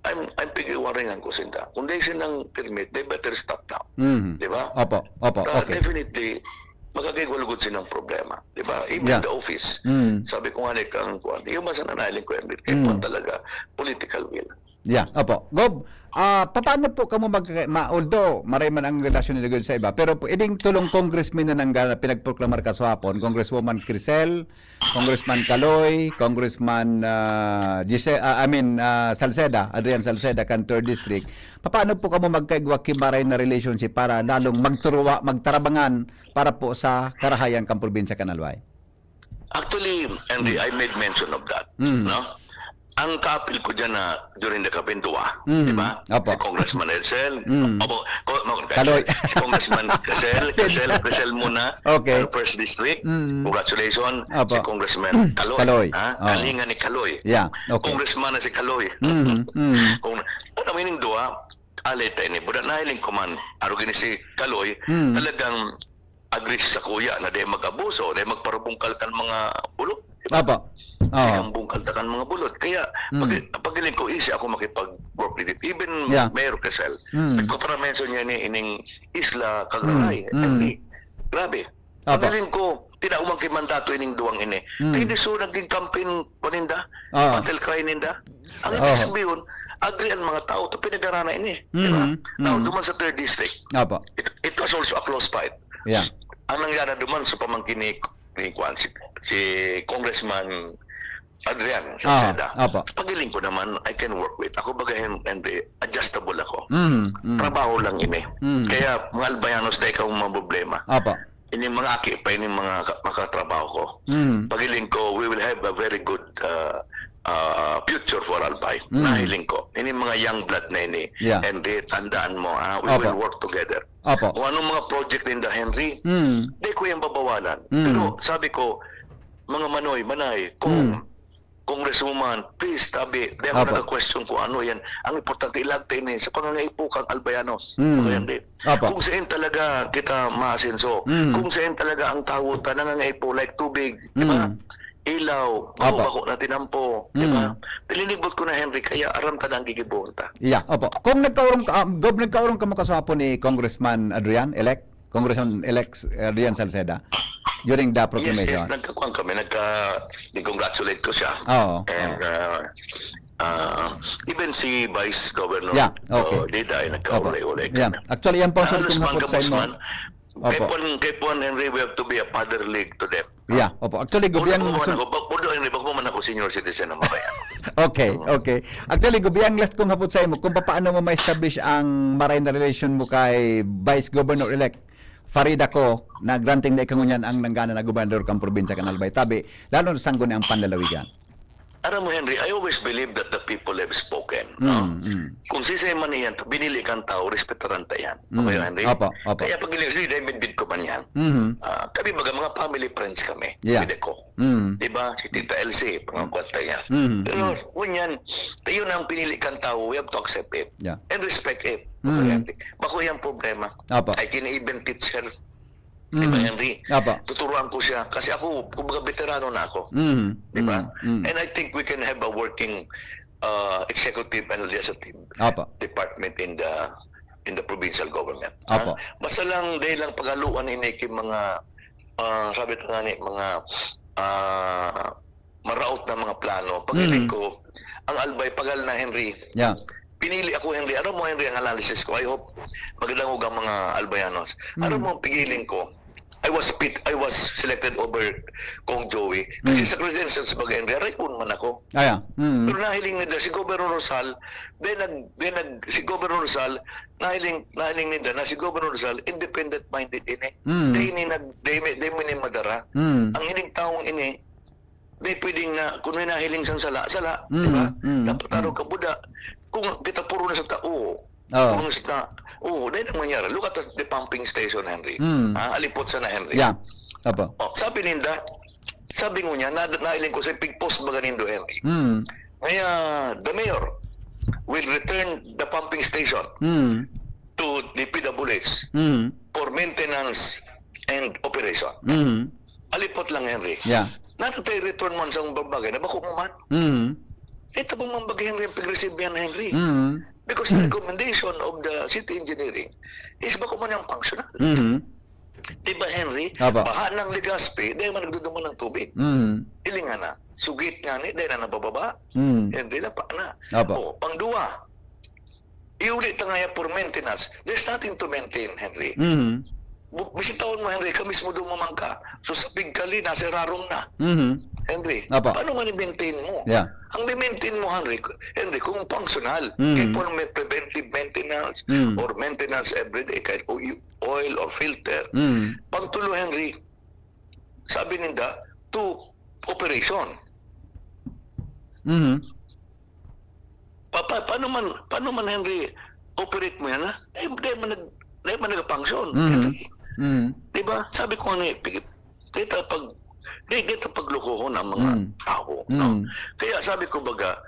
I'm, I'm pigwaringan ko sinda. Kung di silang permit, they better stop now. Mm. Di ba? Opo, opo, Ah, okay. Definitely, magkakaigwa lugod silang problema. Di ba? Even Yeah. the office. Mm. Sabi ko nga ni kang kuan, yung masa na nahiling ko, Henry, Mm. kaya talaga political will. Yeah, opo. Gob, ah, paano po kamo mag... Ma, although maray man ang relasyon nila sa iba, pero pwedeng tulong congressman na nang pinagproklamar ka sa hapon, Congresswoman Crisel, Congressman Caloy, Congressman ah, Gise, ah, I mean, ah, Salceda, Adrian Salceda, kan third District. Paano po kamo magkaigwa kibaray na relationship para lalong magturuwa, magtarabangan para po sa karahayan kan probinsya kan Albay? Actually, Henry, I made mention of that. Mm. No? Ang kaapil ko dyan na during the campaign, duwa, Mm. di ba? Apo. Si Congressman Edsel, Mm. opo, ko, no, Kaloy. Si Congressman Crisel, Crisel, Crisel muna, Okay. uh, first district. Mm. Congratulations. Apo. Si Congressman Kaloy. Kaloy. Ha? Oo. Kalinga ni Kaloy. Yeah, okay. Congressman na si Kaloy. Mm, mm. Kung ano, meaning duwa, aleta ini. Buda nahiling ko man, arog ini si Kaloy, Mm. talagang agree sa kuya na di mag-abuso, di magparubungkal kan mga bulot. Di ba? Apo. Sige, Oo. ang bungkal ta kan mga bulot. Kaya, Mm. pag, pag hiling ko, easy ako makipag-work with it. Even Yeah. Mayor Crisel, Mm. nagpapara-mention niya ni ining isla, Kagray, Mm. Mm. Henry. Grabe. Apo. Pag hiling ko, tinawan ki mandato ining duwang ini. Mm. Kaya di so naging campaign paninda, Oo. battle cry ninda. Ang Oo. ibig sabihin, agree ang mga tao, ito pinag-arana ini. Di ba? Mm. Now, Mm. duman sa third district, Apo. it, it was also a close fight. Yeah. Ang nangyari duman sa pamangkin ni, ni Kwan, si, si Congressman Adrian Ah, Salceda, apo. pag hiling ko naman, I can work with. Ako baga, Hen-, Henry, adjustable ako. Mm, mm. Trabaho lang ini. Mm. Kaya, mga Albayanos, dahil ka mga problema. Apo. Ini mga aki pa, ini mga ka-, makatrabaho ko. Mm. Pag hiling ko, we will have a very good uh, uh, future for Albay. Mm. Nahiling ko. Ini mga young blood na ini. Yeah. Henry, tandaan mo, ha? We Apo. Will work together. Apo. Kung anong mga project ninda, Henry, Mm. di ko yung babawalan. Mm. Pero sabi ko, mga manoy, manay, kung Mm. Congresswoman, please, tabi, di ako Apo. nag-question kung ano yan. Ang importante, ilagta ini sa pangangaipo kang Albayanos. Mm. Mga Henry. Apo. Kung saan talaga kita maasenso, Mm. kung saan talaga ang tawo ta nangangaipo, like tubig, di ba? Mm. Ilaw, Apo. bako na tinampo, di ba? Mm. Linibot ko na, Henry, kaya aram ta na ang gigibohon ta. Yeah, opo. Kung nagkaurong ka, ah, Gob, nagkaurong ka makasapon ni Congressman Adrian, elect, Congressman elect Adrian Salceda during the Yes, yes, proclamation. Nagkakuan kami, nagka, di-congratulate ko siya. Oo, And, oo. uh, uh, even si Vice Governor Yeah, uh, okay. Dida ay Opo. nagkaulay-ulay Yeah. kami. Actually, yan po ang Halos sabi ko man hapot sa imo. kabusman, kay Opo. Puan, kay Puan Henry, we have to be a fatherly to them. Yeah, opo. Actually, Gob, Although ang ako man sun- ako, bak-, although Henry, bako man ako senior citizen ng Mabaya. Okay, okay. Actually, Gob, ang last kong hapot sa imo, kung paano mo ma-establish ang maray na relation mo kay Vice Governor-elect Farida Co, na granting na ika ngunyan ang nanggana na gobernador kan probinsya kan Albay, tabi, lalo na sangguni ang panlalawigan. Alam mo, Henry, I always believe that the people have spoken. No? Mm, mm. Kung sisay man iyan, binili kang tao, respetaran ta yan. Mm. Okay, Henry? Opo, opo. Kaya pag-election, dahil midbid ko man yan. Mhm. Ah, kami baga, mga family friends kami. Yeah. Pwede ko. Mm. Di ba? Si Tita Elsie, mga kwenta niya. Mm, Pero, mm. Ngunyan, yun ang pinili kang tao, we have to accept it. Yeah. And respect it. Mm. Okay, Henry? Bako yung problema. Opo. I can even teach her. Di ba, Mm. Henry? Opo. Tuturuan ko siya. Kasi ako, kumbaga, veterano na ako. Mm. Di ba? Mm. Mm. And I think we can have a working uh, executive and legislative Opo. department in the in the provincial government. Opo. Ha? Basta lang, dahil lang pagaluan ini kay mga, ah, sabi ta nga ni, mga ah, maraot na mga plano. Pag Mm. Henry ko, ang Albay, pagal na, Henry. Yeah. Pinili ako, Henry. Alam mo, Henry, ang analysis ko. I hope magdangog ang mga Albayanos. Alam Mm. mo, pigiling ko. I was pit, I was selected over Kong Joey. Kasi Mm. sa credentials, baga, Henry, aray, kun man ako. Aya. Mm. Pero nahiling ninda si Governor Rosal, then nag, then nag, si Governor Rosal, nahiling, nahiling ninda na si Governor Rosal, independent-minded ini. Mm. Di ini nag, di mi, di mi ni madara. Mm. Ang ining taong ini, di pwedeng na, kung may nahiling sang sala, sala, Mm, di ba? mm, Dapat araw mm. Kabuda. Kung kita puro na sa tao, Oo. puro na sa tao, dahil ang mangyari, look at the pumping station, Henry. Mm. Ah, alipot sa na, Henry. Yeah. Opo. Oh, sabi ninda, sabi ngunyan, na, nailing ko sa pig-post baga nindo, Henry. Mm. Kaya, the mayor will return the pumping station Mm. to the P W H Mm. for maintenance and operation. Mm. Alipot lang, Henry. Yeah. Natatay return mo sa mga bagay na bako mo man. Mm. Ito pong mga bagay, Henry, ang pag-receive yan, Henry. Mm. Because the recommendation of the city engineering is bako man yung functional. Mm. Diba, Henry? Aba. Baha ng Legazpi, dahil man nagduduman ng tubig. Mm. Ilingan na. Sugit nga ni, dahil na nabababa. Mm. Henry, lapa na. Aba. O, pangduwa, iuli ta ngaya for maintenance. There's nothing to maintain, Henry. Mm. Bu-, bisitahon mo, Henry, ka mismo dumaman ka. So, sa Pigkali, nasa irarom na. Mm. Henry, Apa. paano man i-maintain mo? Yeah. Ang i-maintain mo, Henry, Henry, kung functional, Mm. kaya for ma-, preventive maintenance Mm. or maintenance everyday, kahit oil, oil or filter. Mm. Pangtulo, Henry, sabi ninda, to operation. Mm. Pa-, pa-, paano man, paano man, Henry, operate mo yan, ha? Dahil, dahil man nag-, dahil man nag-function, Mhm. Henry. Mhm. Di ba? Sabi ko nga, eh, pig-, dito pag, di, dito paglukuhon ang mga Mm. tao, no? Mm. Kaya sabi ko, baga,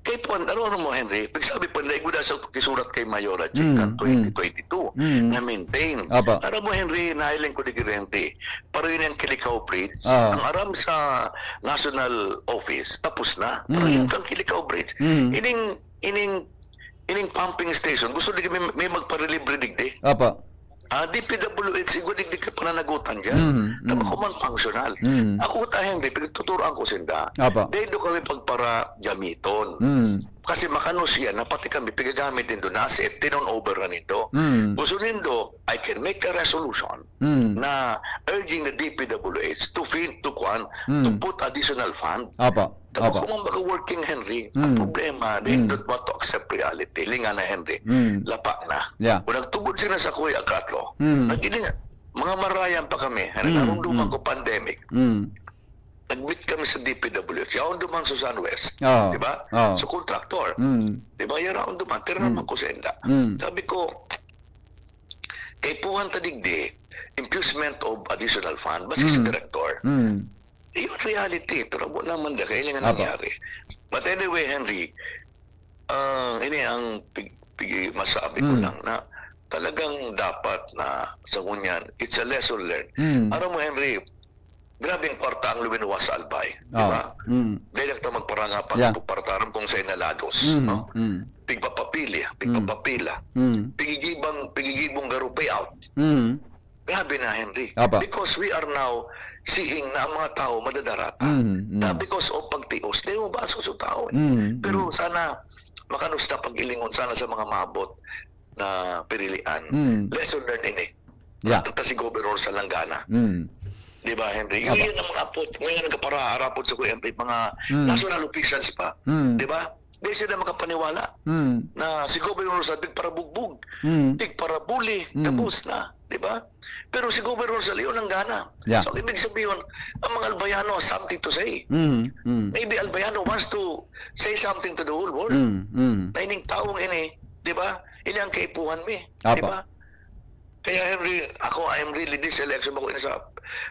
kay Puan, ano, ano mo, Henry? Pag sabi po nila, "Igwa sa kisurat kay Mayor at Mm, Chica mm. twenty twenty-two Mm. na maintain." Apa. Aram mo, Henry, nahiling ko di Henry. Pero yun ang Kilikao Bridge. Ah. Ang aram sa National Office, tapos na. Pero Mm. yun ang Kilikao Bridge. Mm. Ining, ining, ining pumping station, gusto di may, may magparelibre digdi. Apa. Ah, D P W H, igwa digdi ka pananagutan dyan. Mm, Tama mm. ko man functional. Mm. Ako ta, Henry, pinagtuturoan ko sinda. Apa. Dahil doon kami pagpara gamiton. Mm. Kasi makanos yan na pati kami pigagamit nindo na as if tinon over na nindo. Mm. Gusto nindo, I can make a resolution Mm. na urging the D P W H to fin-, to kwan, to Mm. put additional fund. Apa, Tapos apa. kung ang baga working, Henry, ang Mm. problema, they Mm. don't want to accept reality. Linga na, Henry. Mm. Lapa na. Yeah. Kung nagtubod sila sa Kuya Katlo, Mm. nag-iling-, mga marayan pa kami, Henry, Mm, narumduman mm. ko pandemic. Mm. Nag-meet kami sa D P W H. Yaon duman sa San West. Oo. Di ba? Oo. Sa contractor. Mm. Di ba? Yaon duman. Tira Mm. naman ko sa inda. Mm. Sabi ko, kaipuhan ta digdi, imbuesment of additional fund. Basta si Mm. director. Mm. Iyon reality. Pero wala man da. Kailangan Apo. nangyari. But anyway, Henry, ah, ini ang pig-, pig-, masabi ko Mm. lang na talagang dapat na sa ngunyan, it's a lesson learned. Mm. Aram mo, Henry, grabeng kwarta ang luminuwas sa Albay, di Oo. ba? Mm. Dahil lang ta magparanga pa, Yeah. pagparataram kung saan nalagos, Mm, no? mm. Pigpapapili, Mm. pigpapapila. Mm. Pigigibang, pigigibong garo payout. Mm. Grabe na, Henry. Apa. Because we are now seeing na ang mga tao madadarata. Mm, mm. Na because of pagtios, di mo ba suso tao eh? Mm, Pero mm. sana makanos na pag-ilingon, sana sa mga maabot na pirilian. Mm. Lesson learned ini. Yeah. At si Governor sa Langgana. Mm. Di ba, Henry? Yung Apa. yan ang mga apot. Ngayon, nagkaparaarapot sa Kuya Henry, mga Mm. national officials pa. Mm. Di ba? Di sila makapaniwala Mm. na si Governor sa tigparabugbog, Mm. tigparabuli, Mm. tapos na. Di ba? Pero si Governor sa Leon ang gana. Yeah. So, ang ibig sabihin, ang mga Albayano has something to say. Mm. Mm. Maybe Albayano wants to say something to the whole world. Mm. Mm. Na ining taong ini, di ba? Ini ang kaipuhan mi. Di Apa. ba? Kaya Henry, ako, I am really this election, ako sa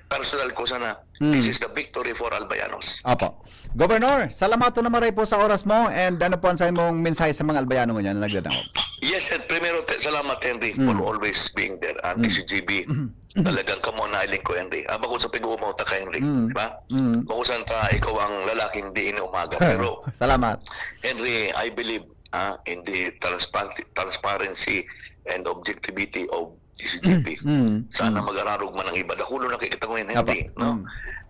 personal ko sana, Mm. this is the victory for Albayanos. Apo. Governor, salamat na maray po sa oras mo and ano po ang sa imong mensahe sa mga Albayano ngunyan na nagdadangog? Yes, and primero, te-, salamat, Henry, Mm. for always being there. Ang Mm. K C G B, Mm. talagang kamo na iling ko, Henry. Ah, bako sa pag-uumaw ta ka, Henry. Mm. Di ba? Mm. Bako saan ta, ikaw ang lalaking di ini umaga. Pero, Salamat. Henry, I believe ah, in the transpa-, transparency and objectivity of K C G B. Mm, Sana mm. mag-ararog man ang iba. Dakulo na kay kita ngayon, Henry, Apa. no? Mm.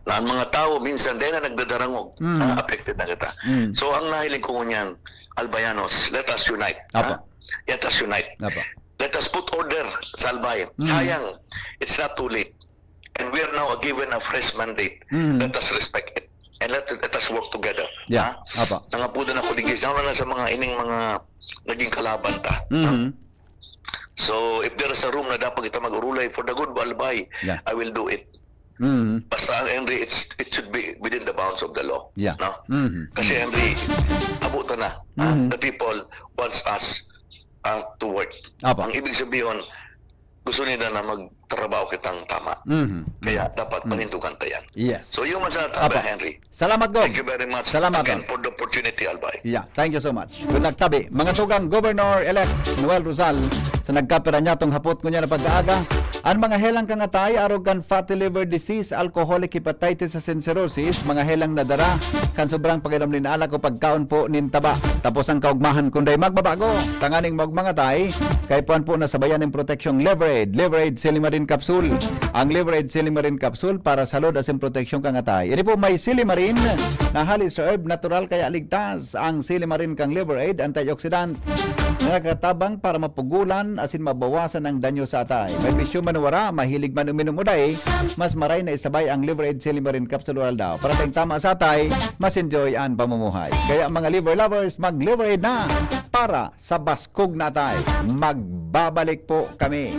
Na ang mga tao, minsan, dahil na nagdadarangog, Mm. ah, affected na kita. Mm. So, ang nahiling ko ngunyan, Albayanos, let us unite. Apa. Ha? Let us unite. Apa. Let us put order sa Albay. Mm. Sayang, it's not too late. And we are now given a fresh mandate. Mm. Let us respect it. And let, let us work together. Yeah. Ha? Apa. Nangapudan ako digis, lalo na sa mga ining mga naging kalaban ta. Mhm. Ha? So, if there is a room na dapat kita mag-urulay for the good of Albay, Yeah. I will do it. Mhm. Basta, Henry, it's, it should be within the bounds of the law. Yeah. No? Mhm. Kasi, Henry, abot na. Ha? Mhm. The people wants us, uh, to work. Apa. Ang ibig sabihin, gusto nila na magtrabaho kitang tama. Mhm. Kaya Mhm. dapat Mhm. panindugan ta yan. Yes. So, yun man sana, Tabi Apa. Henry. Salamat, Gov. Thank you very much Salamat, again Gov. for the opportunity, Albay. Yeah, thank you so much. Good luck, Tabi. Mga tugang, Governor-elect Noel Rosal, sa nagkapira niya tong hapot ngunyan na pag-aaga. An mga helang kan atay, arog kan fatty liver disease, alcoholic hepatitis asin cirrhosis, mga helang nadara kan sobrang pag-inom nin alak o pagkaon po nin taba. Tapos ang kaugmahan, kunday magbabago, tanganing maugmang atay, kaipuhan po na sabayan nin proteksyong Liver Aid, Liver Aid Silimarin Capsule. Ang Liver Aid Silimarin Capsule para sa load asin proteksyon kan atay. Ini po may silimarin na hali sa herb, natural kaya ligtas. Ang silimarin kan Liver Aid, antioxidant na nakatabang para mapugulan asin mabawasan ang danyo sa atay. May bisyo man o wara, mahilig man uminom o dai, mas maray na isabay ang Liver Aid Silimarin Capsule Oral daw. Para tayong tama sa atay, mas enjoy ang pamumuhay. Kaya mga liver lovers, mag-Liver Aid na para sa baskog na atay. Magbabalik po kami.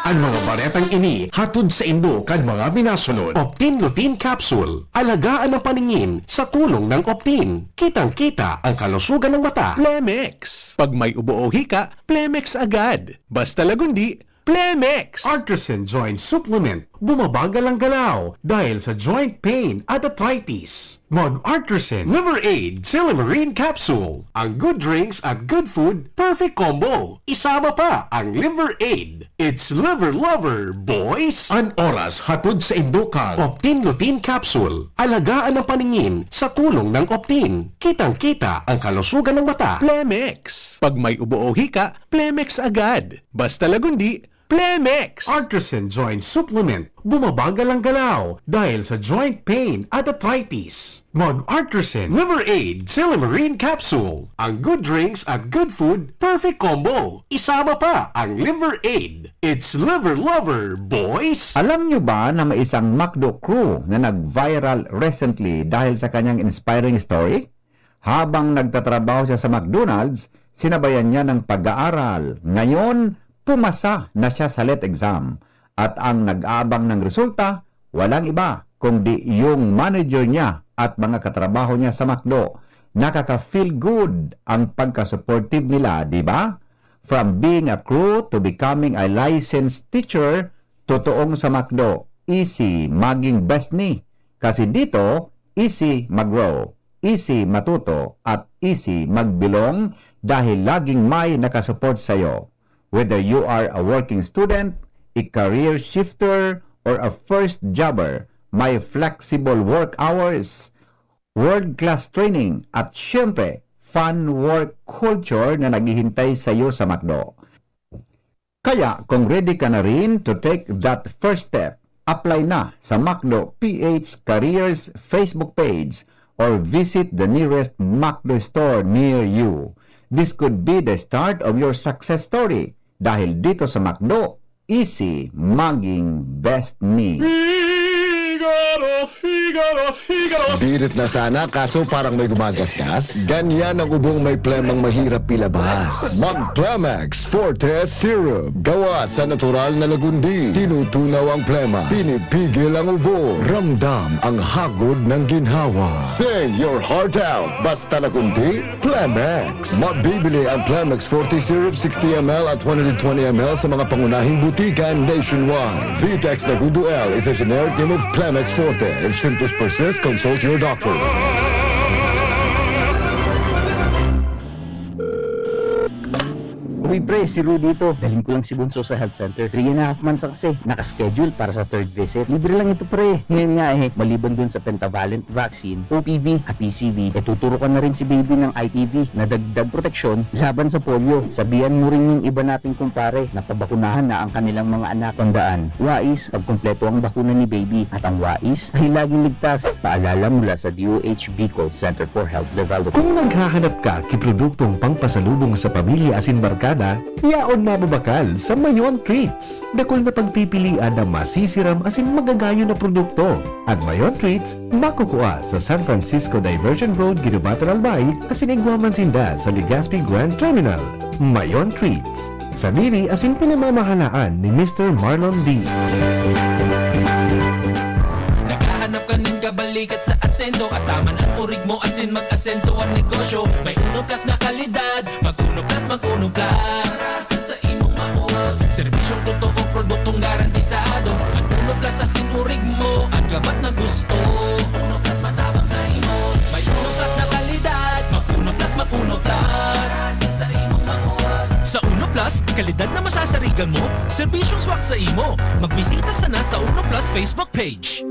An mga baretang ini hatod saindo kan mga minasunod: Optin Lutein Capsule, alagaan ang paningin sa tulong ng Optin. Kitang-kita ang kalusugan ng mata. Plemex. Pag may ubo o hika, Plemex agad. Basta lagundi, Plemex. Artisan Joint Supplement, bumabagal ang galaw dahil sa joint pain at arthritis. Mag-Artisan Liver Aid Silimarin Capsule. Ang good drinks at good food, perfect combo. Isama pa ang Liver Aid. It's Liver Lover, boys! An oras hatod saindo kan Optin Lutein Capsule. Alagaan ang paningin sa tulong ng Optin. Kitang-kita ang kalusugan ng mata. Plemex. Pag may ubo o hika, Plemex agad. Basta lagundi, Plemex! Artisan Joint Supplement, bumabagal ang galaw dahil sa joint pain at arthritis. Mag-Artisan Liver Aid Silimarin Capsule. Ang good drinks at good food, perfect combo. Isama pa ang Liver Aid. It's Liver Lover, boys! Alam nyo ba na may isang McDo crew na nag-viral recently dahil sa kanyang inspiring story? Habang nagtatrabaho siya sa McDonald's, sinabayan niya ng pag-aaral. Ngayon, pumasa na siya sa let exam. At ang nag-aabang ng resulta, walang iba kundi yung manager niya at mga katrabaho niya sa McDo. Nakaka-feel good ang pagka-supportive nila, di ba? From being a crew to becoming a licensed teacher, totoong sa McDo, easy maging best me. Kasi dito, easy mag-grow, easy matuto, at easy mag-belong dahil laging may nakasupport sa'yo. Whether you are a working student, a career shifter, or a first jobber, may flexible work hours, world-class training, at syempre, fun work culture na naghihintay sa'yo sa McDo. Kaya kung ready ka na rin to take that first step, apply na sa McDo P H Careers Facebook page or visit the nearest McDo store near you. This could be the start of your success story dahil dito sa McDo, easy maging best me. Figaro, Figaro, Figaro. Birit na sana, kaso parang may gumagasgas. Ganyan ang ubong may plemang mahirap ilabas. Mag Plemex Forte Syrup. Gawa sa natural na lagundi. Tinutunaw ang plema. Pinipigil ang ubo. Ramdam ang hagod ng ginhawa. Sing your heart out. Basta lagundi, Plemex. Mabibili ang Plemex Forte Syrup sixty M L at one hundred twenty M L sa mga pangunahing butika nationwide. Vitex Nagundo L is a generic name of Plemex Forte. If symptoms persist, consult your doctor. Uy pre, si Rudy ito. Daling ko lang si Bunso sa health center. Three and a half months na kasi. Nakaschedule para sa third visit. Libre lang ito pre. Ngayon nga eh, maliban dun sa pentavalent vaccine, O P V at P C V, eh tuturo ka na rin si baby ng I P V na dagdag proteksyon laban sa polio. Sabihan mo rin yung iba nating kumpare na pabakunahan na ang kanilang mga anak. Tandaan, wais pag kumpleto ang bakuna ni baby at ang wais ay laging ligtas. Paalala mula sa D O H Bicol Center for Health Development. Kung naghahanap ka ki produktong pangpasalubong sa pamilya asin barkada, yaon mababakal sa Mayon Treats. Dakul na pagpipilian na masisiram asin magagayon na produkto. An Mayon Treats, makukua sa San Francisco Diversion Road, Guirobatan, Albay, asin igwa man sinda sa Legazpi Grand Terminal. Mayon Treats, sadiri asin pinamamahalaan ni Mister Marlon D. Naghahanap ka nin kabalikat sa asenso, ataman an urig mo asin mag-asenso an negosyo. May uno plus na kalidad, mag uno plus, mag uno plus. Sa, sa imong maot, serbisyong totoo, produktong garantisado. An uno plus asin urig mo, an gabat na gusto. Uno plus matabang sa imo. May uno plus na kalidad, mag uno plus, mag uno plus. Sa, sa imong maot. Sa uno plus, Kalidad na masasarigan mo, serbisyong swak sa imo. Magbisita sana sa Uno Plus Facebook page.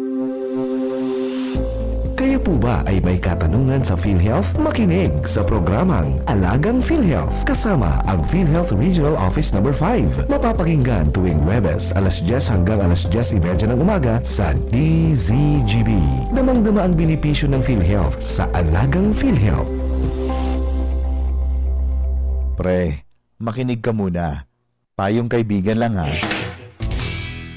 Kayo po ba ay may katanungan sa PhilHealth? Makinig sa programang Alagang PhilHealth kasama ang PhilHealth Regional Office Number five. Mapapakinggan tuwing Huwebes, alas diyes hanggang alas diyes y media ng umaga sa D Z G B. Damang-dama ang benepisyo ng PhilHealth sa Alagang PhilHealth. Pre, makinig ka muna. Payong kaibigan lang ha.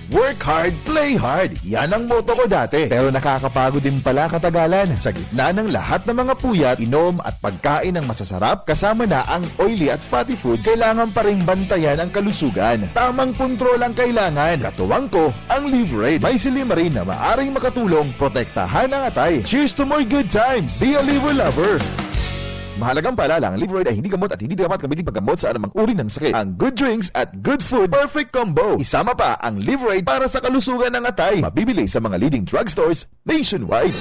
Work hard, play hard. Yan ang motto ko dati. Pero nakakapagod din pala katagalan. Sa gitna ng lahat ng mga puyat, inom at pagkain ng masasarap, kasama na ang oily at fatty foods, kailangan pa ring bantayan ang kalusugan. Tamang kontrol ang kailangan. Katuwang ko, ang Livraid. May silimarin na maaring makatulong protektahan ang atay. Cheers to more good times! Be a Liver Lover! Mahalagang paalala, ang Livraid ay hindi gamot at hindi dapat gamitin paggamot sa anumang uri ng sakit. Ang good drinks at good food, perfect combo. Isama pa ang Livraid para sa kalusugan ng atay. Mabibili sa mga leading drugstores nationwide.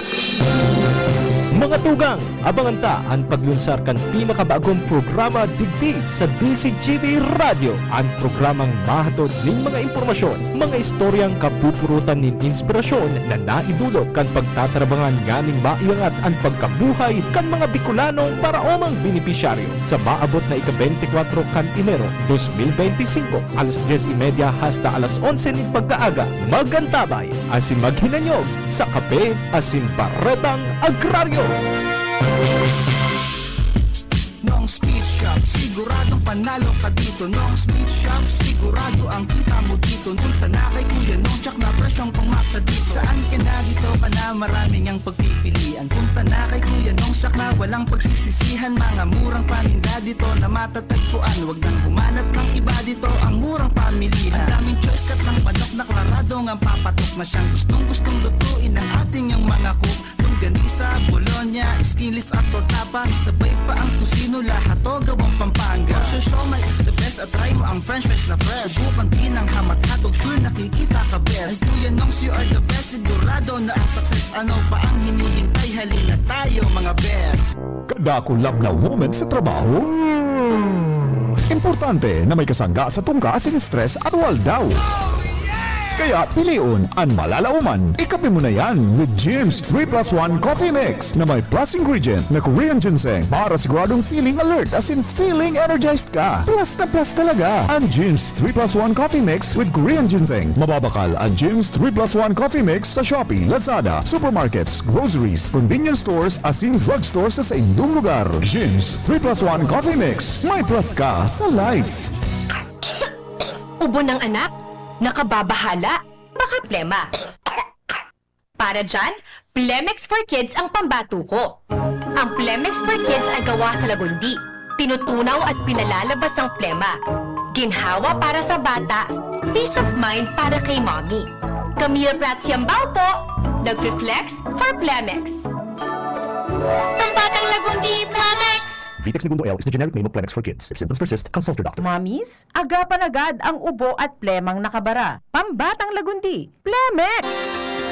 Mga tugang, abangan ta an paglunsar kan pinakabagong programa digdi sa D Z G B Radyo, an programang mahatod nin mga impormasyon, mga istoryang kapupurutan nin inspirasyon na naidulot kan pagtatarabangan nganing maiangat an pagkabuhay kan mga Bicolanong paraomang benepisyaryo. Sa maabot na ika-bente kwatro kan Enero dos mil bente singko, alas dyes y media hasta alas onse nin pagkaaga, mag-antabay asin maghinanyog sa Kape asin Baretang Agraryo. Nong's Meat Shop, siguradong panalo ka dito. Nong's Meat Shop, sigurado ang kita mo dito. Punta na kay Kuya Nong, tsak na presyong pangmasa dito. Saan ka na dito ka na, maraming ang pagpipilian. Punta na kay Kuya Nong, tsak na walang pagsisisihan. Mga murang paninda dito na matatagpuan. Wag nang humanap ng iba dito, ang murang pamilihan. Ang daming choice, kat ng manok na klarado ngang papatok na siyang gustong-gustong lutuin ng ating yung mga cook. Longganisa, bologna, skinless at tortapa, sabay pa ang tocino, lahat to gawang Pampanga. Show Siomai is the best at try mo ang french fries na fresh. Subukan din ang hamat hotdog, sure nakikita ka best. Ay Kuya Nongs, you are the best, sigurado na ang success. Ano pa ang hinihintay? Halina tayo mga best. Kadakul love na moment sa trabaho? Hmm. Importante na may kasangga sa tungka asin stress aroaldaw. Kaya pilion an malalaoman. Ikape mo na yan with Jim's three plus one Coffee Mix na may plus ingredient na Korean ginseng para siguradong feeling alert asin feeling energized ka. Plus na plus talaga an Jim's three plus one Coffee Mix with Korean ginseng. Mababakal an Jim's three plus one Coffee Mix sa Shopee, Lazada, supermarkets, groceries, convenience stores asin drugstore sa saindong lugar. Jim's three plus one Coffee Mix. May plus ka sa life. Ubo ng anak? Nakababahala? Baka plema. Para dyan, Plemex for Kids ang pambato ko. Ang Plemex for Kids ay gawa sa lagundi. Tinutunaw at pinalalabas ang plema. Ginhawa para sa bata, peace of mind para kay mommy. Camille Prats Yambao po, nagfi-flex for Plemex. Pambatang lagundi, Plemex! Vitex Negundo L is the generic name of Plemex for Kids. If symptoms persist, consult your doctor. Mommies, agapan agad ang ubo at plemang nakabara. Pambatang lagundi, Plemex!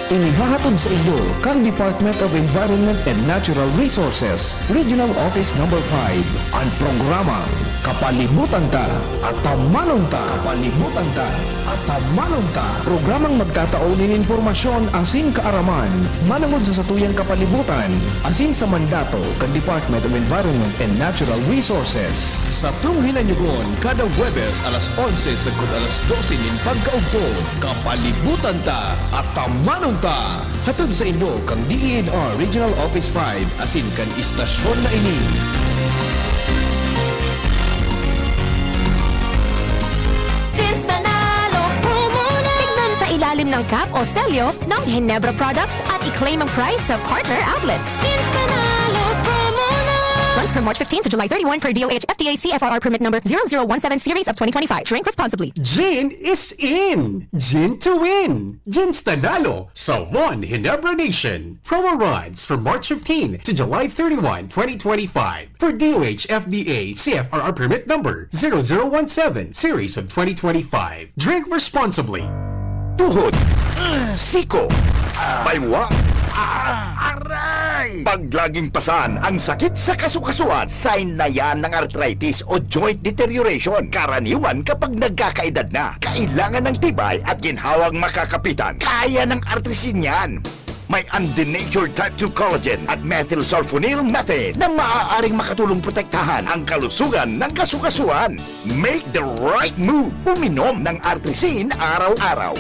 Inihahatod sa inyo kan Department of Environment and Natural Resources, Regional Office Number five, an programang Kapalibutan Ta, Atamanon Ta, Kapalibutan Ta, Atamanon Ta. Programang magtatao nin impormasyon asin kaaraman manongod sa satuyang kapalibutan asin sa mandato kan Department of Environment and Natural Resources. Satong hinanyogon kada Huwebes alas onse sagkod alas dose nin pagkaugto. Kapalibutan Ta, Atamanon Ta! Hatod sa inyo kan D E N R Regional Office five asin kan istasyon na ini. Jins Nanalo Promo na! Tignan sa ilalim ng cap o selyo ng Ginebra products at i-claim ang prize sa partner outlets. Jins Nanalo Promo na! Runs from March fifteen to July thirty-one per D O H F T A C F R R permit number zero zero one seven series of twenty twenty-five. Drink responsibly. Gin is in! Gin to win! Jins Nanalo sa One Ginebra Nation. Promo runs from March fifteen to July thirty-one, twenty twenty-five. For D O H F D A C F R R permit number zero zero one seven series of twenty twenty-five. Drink responsibly. Tuhod, siko, baywa, Ah! Aray! Pag laging pasan ang sakit sa kasukasuan, sign na yan ng arthritis o joint deterioration. Karaniwan kapag nagkakaedad na, kailangan ng tibay at ginhawang makakapitan. Kaya ng Artrisin yan. May undenatured type two collagen at methylsulfonyl methane na maaaring makatulong protektahan ang kalusugan ng kasukasuan. Make the right move. Uminom ng Artrisin araw-araw.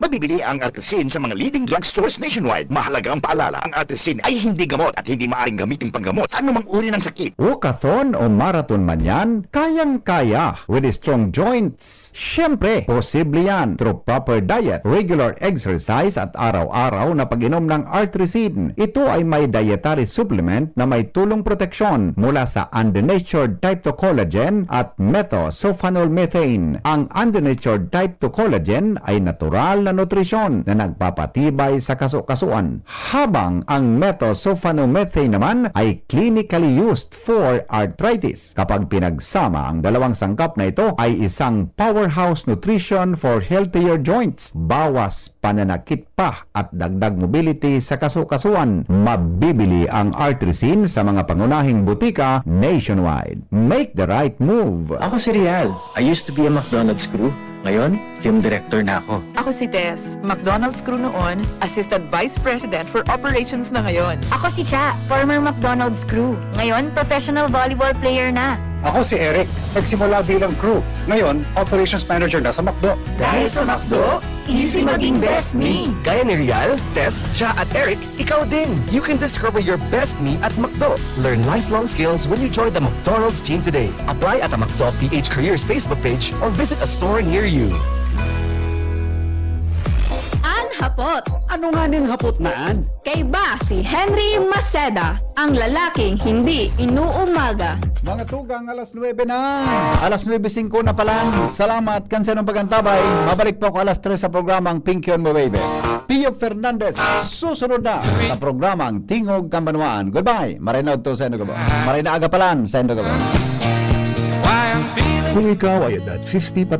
Mabibili ang Artrisin sa mga leading drugstores nationwide. Mahalagang paalala, ang Artrisin ay hindi gamot at hindi maaaring gamitin panggamot sa anumang uri ng sakit. Walkathon o marathon man yan, kayang-kaya with strong joints. Siyempre, posible yan through proper diet, regular exercise at araw-araw na pag-inom ng Artrisin. Ito ay may dietary supplement na may tulong proteksyon mula sa undenatured type two collagen at methylsulfonyl methane. Ang undenatured type two collagen ay natural na nutrisyon na nagpapatibay sa kasukasuan, habang ang methylsulfonyl methane naman ay clinically used for arthritis. Kapag pinagsama, ang dalawang sangkap na ito ay isang powerhouse nutrition for healthier joints. Bawas pananakit pa at dagdag mobility sa kasukasuan. Mabibili ang Artrisin sa mga pangunahing butika nationwide. Make the right move! Ako si Rial. I used to be a McDonald's crew. Ngayon, film director na ako. Ako si Tess, McDonald's crew noon, Assistant Vice President for Operations na ngayon. Ako si Cha, former McDonald's crew. Ngayon, professional volleyball player na. Ako si Eric. Nagsimula bilang crew. Ngayon, operations manager na sa McDo. Dahil sa McDo, easy maging best me. Gaya ni Rial, Tess, Cha at Eric, ikaw din. You can discover your best me at McDo. Learn lifelong skills when you join the McDonald's team today. Apply at a McDo P H Careers Facebook page or visit a store near you. An hapot. Ano nga ning hapot na an? Kaiba si Henry Maceda, ang lalaking hindi inuumaga. Mga tugang, alas nuebe na. Alas nuebe singko na pala. Salamat kan sa inyong pag-antabay. Mabalik po ako alas tres sa programang Pinky on My Way. Pio Fernandez, susunod na sa programang Tingog kan Banwaan. Goodbye. Maray na udto sa inyong gabos. Maray na aga palan sa inyong gabos. Kung ikaw ay edad fifty pataas,